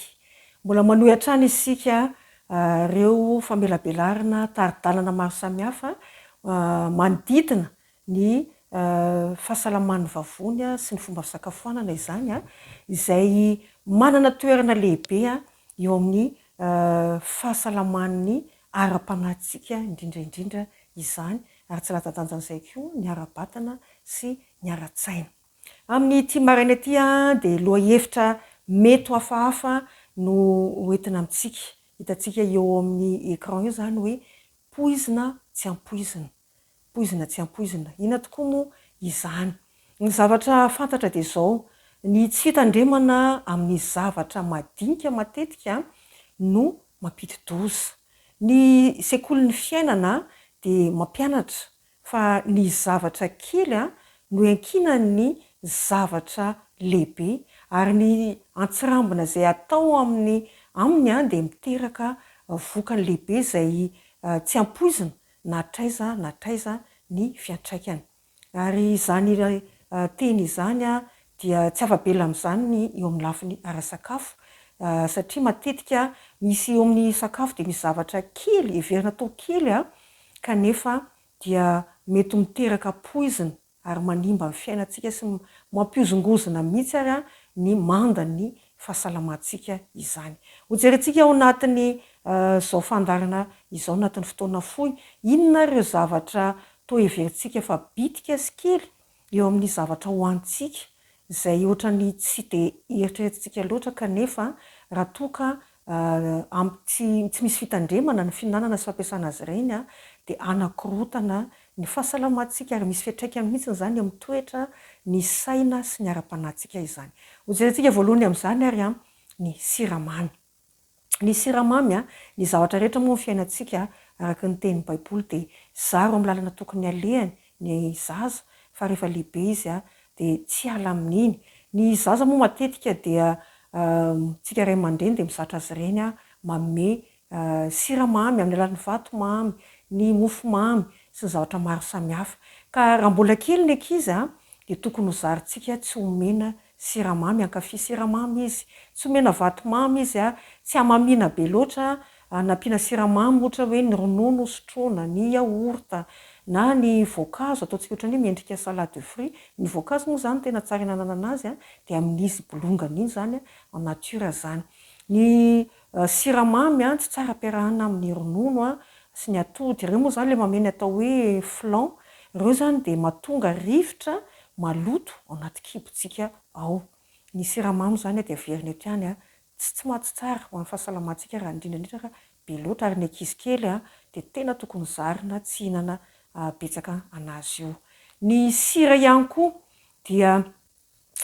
S1: Mbola manohy hatrany isika ireo famelabelarana tari-dalana maro samihafa manodidina ny fahasalaman'ny vavony sy ny fomba fisakafoanana izany, izay manana toerana lehibe eo amin'ny fahasalaman'ny ara-panahintsika indrindra indrindra izany, ary tsy latsa-danjan'izay koa ny ara-batana sy ny ara-tsaina. Amin'ity maraina ity dia lohahevitra mety ho hafahafa no hoentina amintsika. Hitantsika eo amin'ny écran eo izany hoe poizina tsy ampoizina. Poizina tsy ampoizina. Inona tokoa moa izany? Ny zavatra fantatra dia izao, ny tsy fitandremana amin'ny zavatra madinika matetika no mampidi-doza. Ny sekolin'ny fiainana dia mampianatra fa ny zavatra kely no iankinan'ny zavatra lehibe ary ny antsirambina izay atao amin'ny aminy dia miteraka vokany lehibe izay tsy ampoizina na hatraiza na hatraiza ny fiantraikany. Ary izany teny izany dia tsy afa-bela amin'izany ny eo amin'ny lafiny ara-sakafo, satria matetika misy eo amin'ny sakafo dia misy zavatra kely, heverina atao kely kanefa dia mety miteraka poizina ary manimba ny fiainantsika sy mampihozongozona mihitsy ary ny mandan'ny fahasalamantsika izany. Hojerentsika ao anatin'ny izao fandaharana izao anatin'ny fotoana fohy, inona ary ireo zavatra toa heverintsika fa bitika sy kely eo amin'ny zavatra hohanintsika izay ohatran'ny tsy dia eritreretintsika loatra kanefa raha toa ka Amin'ny tsy misy fitandremana ny fihinanana sy fampiasana azy ireny dia hanakorontana ny fahasalamantsika ary misy fiantraikany mihitsy izany amin'ny toetra, ny saina sy ny ara-panahintsika izany. Hojerentsika voalohany amin'izany ary ny siramamy. Ny siramamy, ny zavatra rehetra moa amin'ny fiainantsika araka ny tenin'ny Baiboly dia zaro amin'ny lalana tokony halehany ny zaza fa rehefa lehibe izy dia tsy hiala amin'iny. Ny zaza moa matetika dia tsika ray aman-dreny dia mizatra azy ireny manome siramamy amin'ny alalan'ny vatomamy, ny mofomamy sy ny zavatra maro samihafa. Ka raha mbola kely ny ankizy dia tokony ho zarintsika tsy homena siramamy, hankafy siramamy izy, tsy omena vatomamy izy, tsy hamamiana be loatra, nampiana siramamy ohatra hoe ny ronono sotroina, ny yaourt, na ny voankazo ataontsika ohatran'ny hoe miendrika salade de fruits, ny voankazo moa izany tena tsara ihinanana anazy dia amin'izy bolongany iny izany en nature izany. Ny siramamy tsy tsara ampiarahana amin'ny ronono.
S12: sy ny atody, ireo moa izany ilay manome ny atao hoe flan, ireo izany dia mahatonga rivotra maloto ao anaty kibontsika ao. Ny siramamy izany dia averina eto ihany, tsy tsy maha tsy tsara ho an'ny fahasalamantsika raha indrindra indrindra raha be loatra ary ny ankizy kely dia tena tokony zarina tsy hihinana betsaka an'azy io. Ny sira ihany koa dia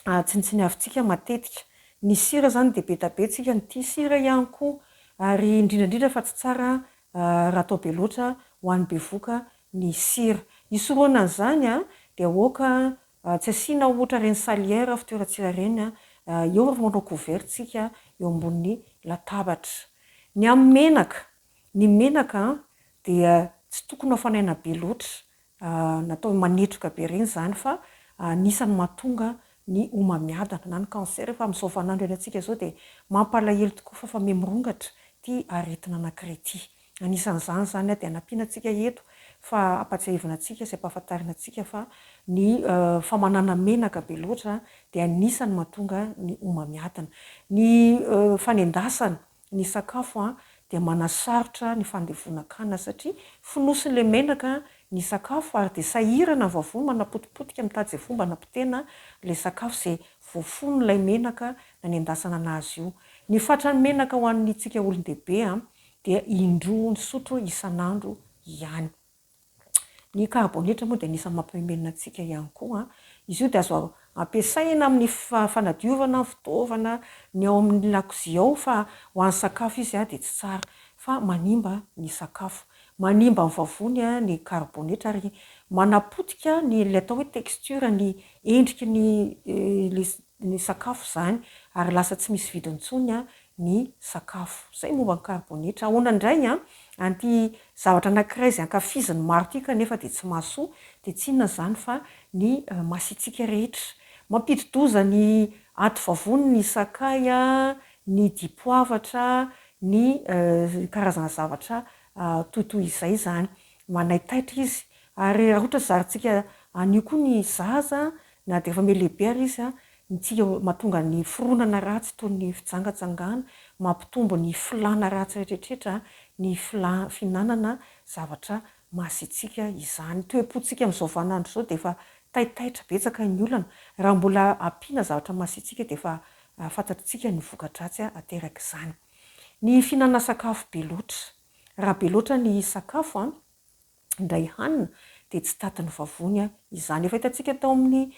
S12: tsinontsiniavintsika matetika. Ny sira izany dia be da be tsika no tia sira ihany koa ary indrindra indrindra fa tsy tsara raha atao be loatra ho an'ny bevoka ny sira. Hisorohana an'izany dia aoka tsy asiana ohatra ireny salière fitoeran-tsira ireny eo rehefa manao couvert tsika eo ambonin'ny latabatra. Ny amin'ny menaka, ny menaka dia tsy tokony hafanaina be loatra natao manetroka be ireny izany fa anisan'ny mahatonga ny homamiadana na ny cancer fa amin'izao vaninandro iainantsika izao dia mampalahelo tokoa fa efa miha-mirongatra ity aretina anankiray ity. Anisan'izany izany dia anampiana antsika eto fa ampatsiahivina antsika sy ampahafantarina antsika fa ny famanana menaka be loatra dia anisan'ny mahatonga ny homamiadana. Ny fanendasana ny sakafo dia manasarotra ny fandevonan-kanina satria fonosin'ilay menaka ny sakafo ary dia sahirana ny vavony manapotipotika mitady izay fomba hanapotehana ilay sakafo izay voafonon'ilay menaka nanendasana anazy io. Ny fatran'ny menaka ho an'ny tsika olon-dehibe dia indroa misotro isan'andro ihany. Ny karibonetra moa dia anisan'ny mampimenomenona antsika ihany koa. Izy io dia azo ampiasaina amin'ny fanadiovana fitaovana ny ao amin'ny lakozia ao fa ho an'ny sakafo izy dia tsy tsara fa manimba ny sakafo. Manimba ny vavony ny karibonetra ary manapotika ny ilay atao hoe texture ny endriky ny ny sakafo izany ary lasa tsy misy vidiny intsony ny sakafo. Izay momba ny karibonetra. Ahoana indray an, an'ity zavatra anankiray izay ankafizin'ny maro ity kanefa dia tsy mahasoa, dia tsy inona izany fa ny masiatsiaka rehetra. Mampidi-doza ny aty vavony ny sakay, ny dipoavatra, ny karazana zavatra tohitoy izay izany. Manaitaitra izy. Ary raha ohatra zarintsika an'io koa ny zaza, na dia efa mihalehibe ary izy, Ny tsika mahatonga ny fironana ratsy toy ny fijangajangana, mampitombo ny filàna ratsy rehetretra ny filà fihinanana zavatra masiatsiaka izany. Toe-pontsika amin'izao vaninandro izao dia efa taitaitra betsaka ny olana. Raha mbola ampiana zavatra masiatsiaka dia efa fantatritsika ny voka-dratsy aterak'izany. Ny fihinanana sakafo be loatra. Raha be loatra ny sakafo an, indray hanina dia tsy tatin'ny vavony izany. Efa hitantsika tao amin'ny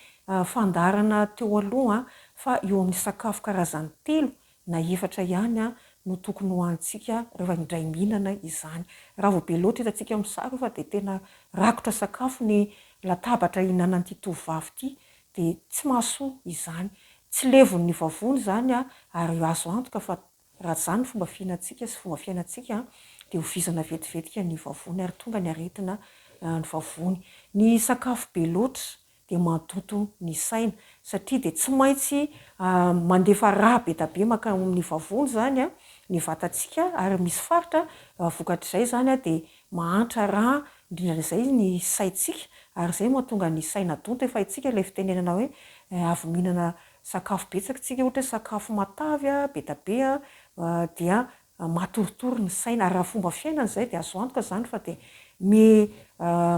S12: fandaharana teo aloha fa eo amin'ny sakafo karazany telo na efatra ihany no tokony hohanintsika rehefa indray mihinana izany. Raha vao be loatra hitantsika amin'ny sary io fa dia tena rakotra sakafo ny latabatra hihinanan'ity tovovavy ity dia tsy mahasoa izany. Tsy levon'ny vavony izany ary azo antoka fa Raha izany ny fomba fihinantsika sy fomba fiainantsika dia ho vizana vetivetika ny vavony ary tonga ny aretina ny vavony. Ny sakafo be loatra dia mandoto ny saina satria dia tsy maintsy mandefa rà be da be mankany amin'ny vavony izany ny vatantsika ary misy faritra vokatr'izay izany dia mahantra rà indrindra izay ny saintsika ary izay no mahatonga ny saina donto. Efa haintsika ilay fitenenana hoe avy mihinana Sakafo betsaka tsika ohatra hoe sakafo matavy be da be dia matoritory ny saina ary raha fomba fiainana izay dia azo antoka izany fa dia me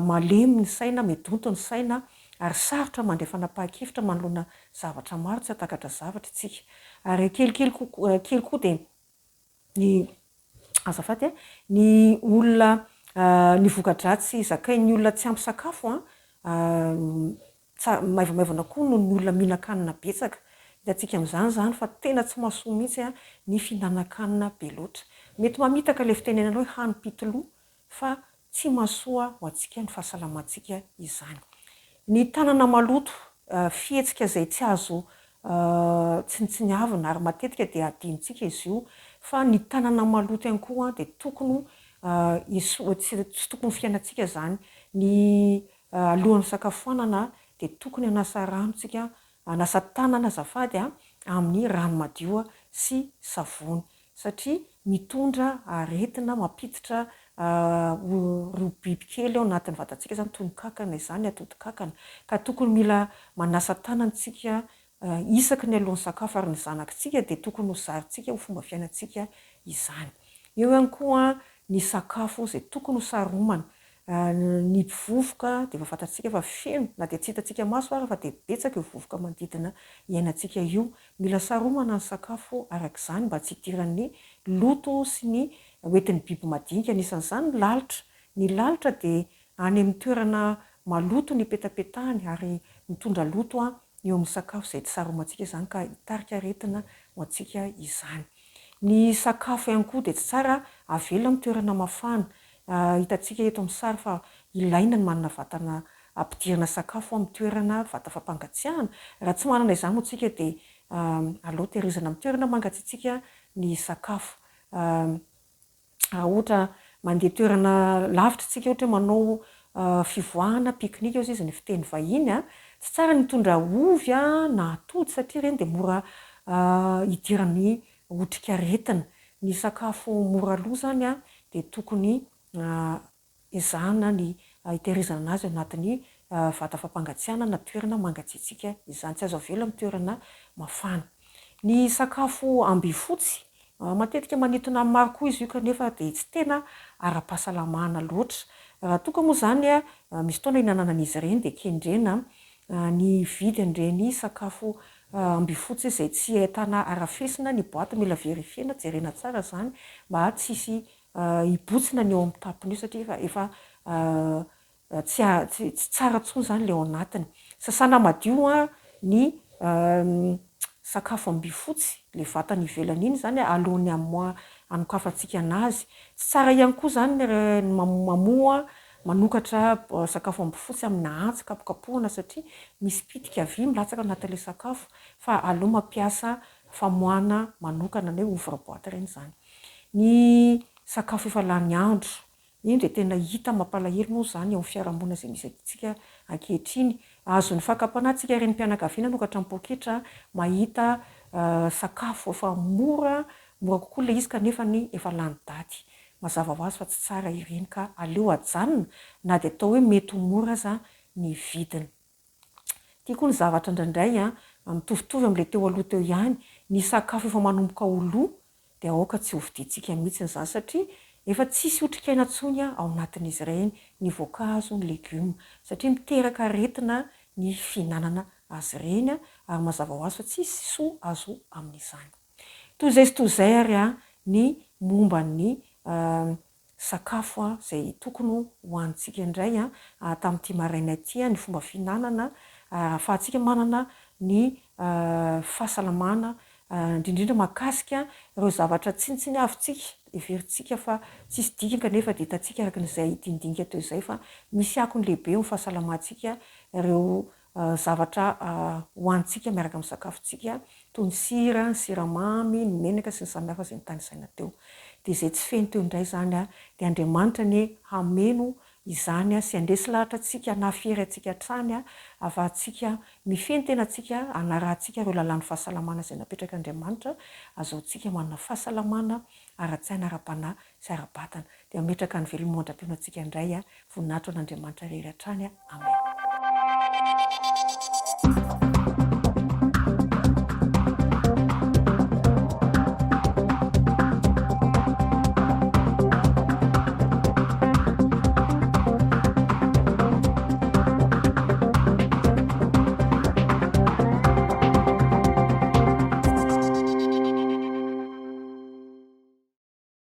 S12: malemy ny saina, medonto ny saina ary sarotra mandray fanapahan-kevitra manoloana zavatra maro tsy hahatakatra zavatra isika ary kelikely kokoa kely koa dia ny azafady a, ny olona ny voka-dratsy zakain'ny olona tsy ampy sakafo an, tsa maivamaivana koa noho ny olona mihinan-kanina betsaka. Hitantsika amin'izany izany fa tena tsy mahasoa mihitsy ny fihinanan-kanina be loatra. Mety mamitaka ilay fitenenana hoe hanim-pitoloha fa tsy mahasoa ho antsika ny fahasalamantsika izany. Ny tanana maloto, fihetsika izay tsy azo tsinontsiniavina ary matetika dia adinontsika izy io fa ny tanana maloto ihany koa dia tokony ho tsy tokony ho fiainantsika izany. Ny Alohan'ny hisakafoanana dia tokony hanasa rano tsika, hanasa tanana azafady a, amin'ny rano madio sy savony satria mitondra aretina mampiditra ireo biby kely ao anatin'ny vatantsika izany toy ny kankana izany, atodin-kankana ka tokony mila manasa tanana tsika isaky ny alohan'ny sakafo ary ny zanakitsika dia tokony ho zarintsika ho fomba fiainantsika izany. Eo ihany koa ny sakafo izay tokony ho saromana. Ny vovoka dia efa fantatsika fa feno na dia tsy hitantsika maso ara fa dia betsaka io vovoka manodidina iainantsika io. Mila saromana ny sakafo araka izany mba tsy hidiran'ny loto sy ny hoentin'ny biby madinika, anisan'izany ny lalitra. Ny lalitra dia any amin'ny toerana maloto ny ipetapetahany ary mitondra loto eo amin'ny sakafo izay tsy saromantsika izany ka hitarika aretina ho antsika izany. Ny sakafo ihany koa dia tsy tsara avela amin'ny toerana mafana. Hitantsika eto amin'ny sary fa ilaina ny manana vatana ampidirana sakafo amin'ny toerana vata fampangatsiahana. Raha tsy manana izany moa isika dia aleo tehirizina amin'ny toerana mangatsiatsiaka ny sakafo. Raha ohatra mandeha toerana lavitra isika, ohatra hoe manao fivoahana, pique-nique hozy izy ny fiteny vahiny a, tsy tsara ny mitondra ovy na atody satria ireny dia mora idiran'ny otrikaretina. Ny sakafo mora lo izany dia tokony ezahana ny hitehirizana anazy ao anatin'ny vata fampangatsiahana na toerana mangatsiatsiaka izany. Tsy azo avela amin'ny toerana mafana. Ny sakafo ambifotsy, matetika manintona ny maro koa izy io kanefa dia tsy tena ara-pahasalamana loatra. Raha toa ka moa izany misy fotoana hihinanana an'izy ireny dia kendrena ny hividy an'ireny sakafo ambifotsy izay tsy ahitana harafesina ny boaty, mila verifiena, jerena tsara izany mba tsy hisy hibotsina ny eo amin'ny tampony io satria efa efa tsy tsy tsara intsony izany ilay ao anatiny. Sasana madio ny sakafo ambifotsy, ilay vatany ivelany iny izany alohan'ny hamoa hanokafantsika anazy. Tsy tsara ihany koa izany ny mamoa manokatra sakafo ambifotsy amina antsy kapokapohana satria misy pitika vy milatsaka ao anatin'ilay sakafo fa aleo mampiasa famoahana manokana na hoe ouvre boite ireny izany. Ny sakafo efa lany andro, iny dia tena hita mampalahelo moa izany eo amin'ny fiarahamonina izay misy antsika ankehitriny. Azon'ny fakam-panahy antsika renim-pianakaviana hanokatra ny poketra mahita sakafo efa mora, mora kokoa ilay izy kanefa ny efa lany daty. Mazava ho azy fa tsy tsara ireny ka aleo ajanona na dia atao hoe mety ho mora aza ny vidiny. Ity koa ny zavatra indraindray an, mitovitovy amin'ilay teo aloha teo ihany, ny sakafo efa manomboka ho lo dia aoka tsy hovidiantsika mihitsy izany satria efa tsisy otrikaina intsony ao anatin'izy ireny, ny voankazo, ny legioma, satria miteraka aretina ny fihinanana azy ireny ary mazava ho azy fa tsisy soa azo amin'izany. Toy izay sy toy izay ary ny momba ny sakafo izay tokony hohanintsika indray tamin'ity maraina ity, ny fomba fihinanana ahafahantsika manana ny fahasalamana, indrindra indrindra mahakasika ireo zavatra tsinontsiniavintsika, heverintsika fa tsisy dikany kanefa dia hitantsika araka izay dinidinika teo izay fa misy akony lehibe eo amin'ny fahasalamantsika ireo zavatra hohanintsika miaraka amin'ny sakafontsika toy ny sira, ny siramamy, ny menaka sy ny samihafa izay notanisaina teo. Dia izay tsy feno teo indray izany dia Andriamanitra anie hameno izany sy handresy lahatra antsika, hanafy hery antsika hatrany ahafahantsika mifehy ny tenantsika, hanarahantsika ireo lalàn'ny fahasalamana izay napetrak'Andriamanitra, azahoantsika manana fahasalamana ara-tsaina, ara-panahy sy ara-batana. Dia mametraka ny veloma mandra-pihaonantsika indray, voninahitra ho an'Andriamanitra irery hatrany. Amen.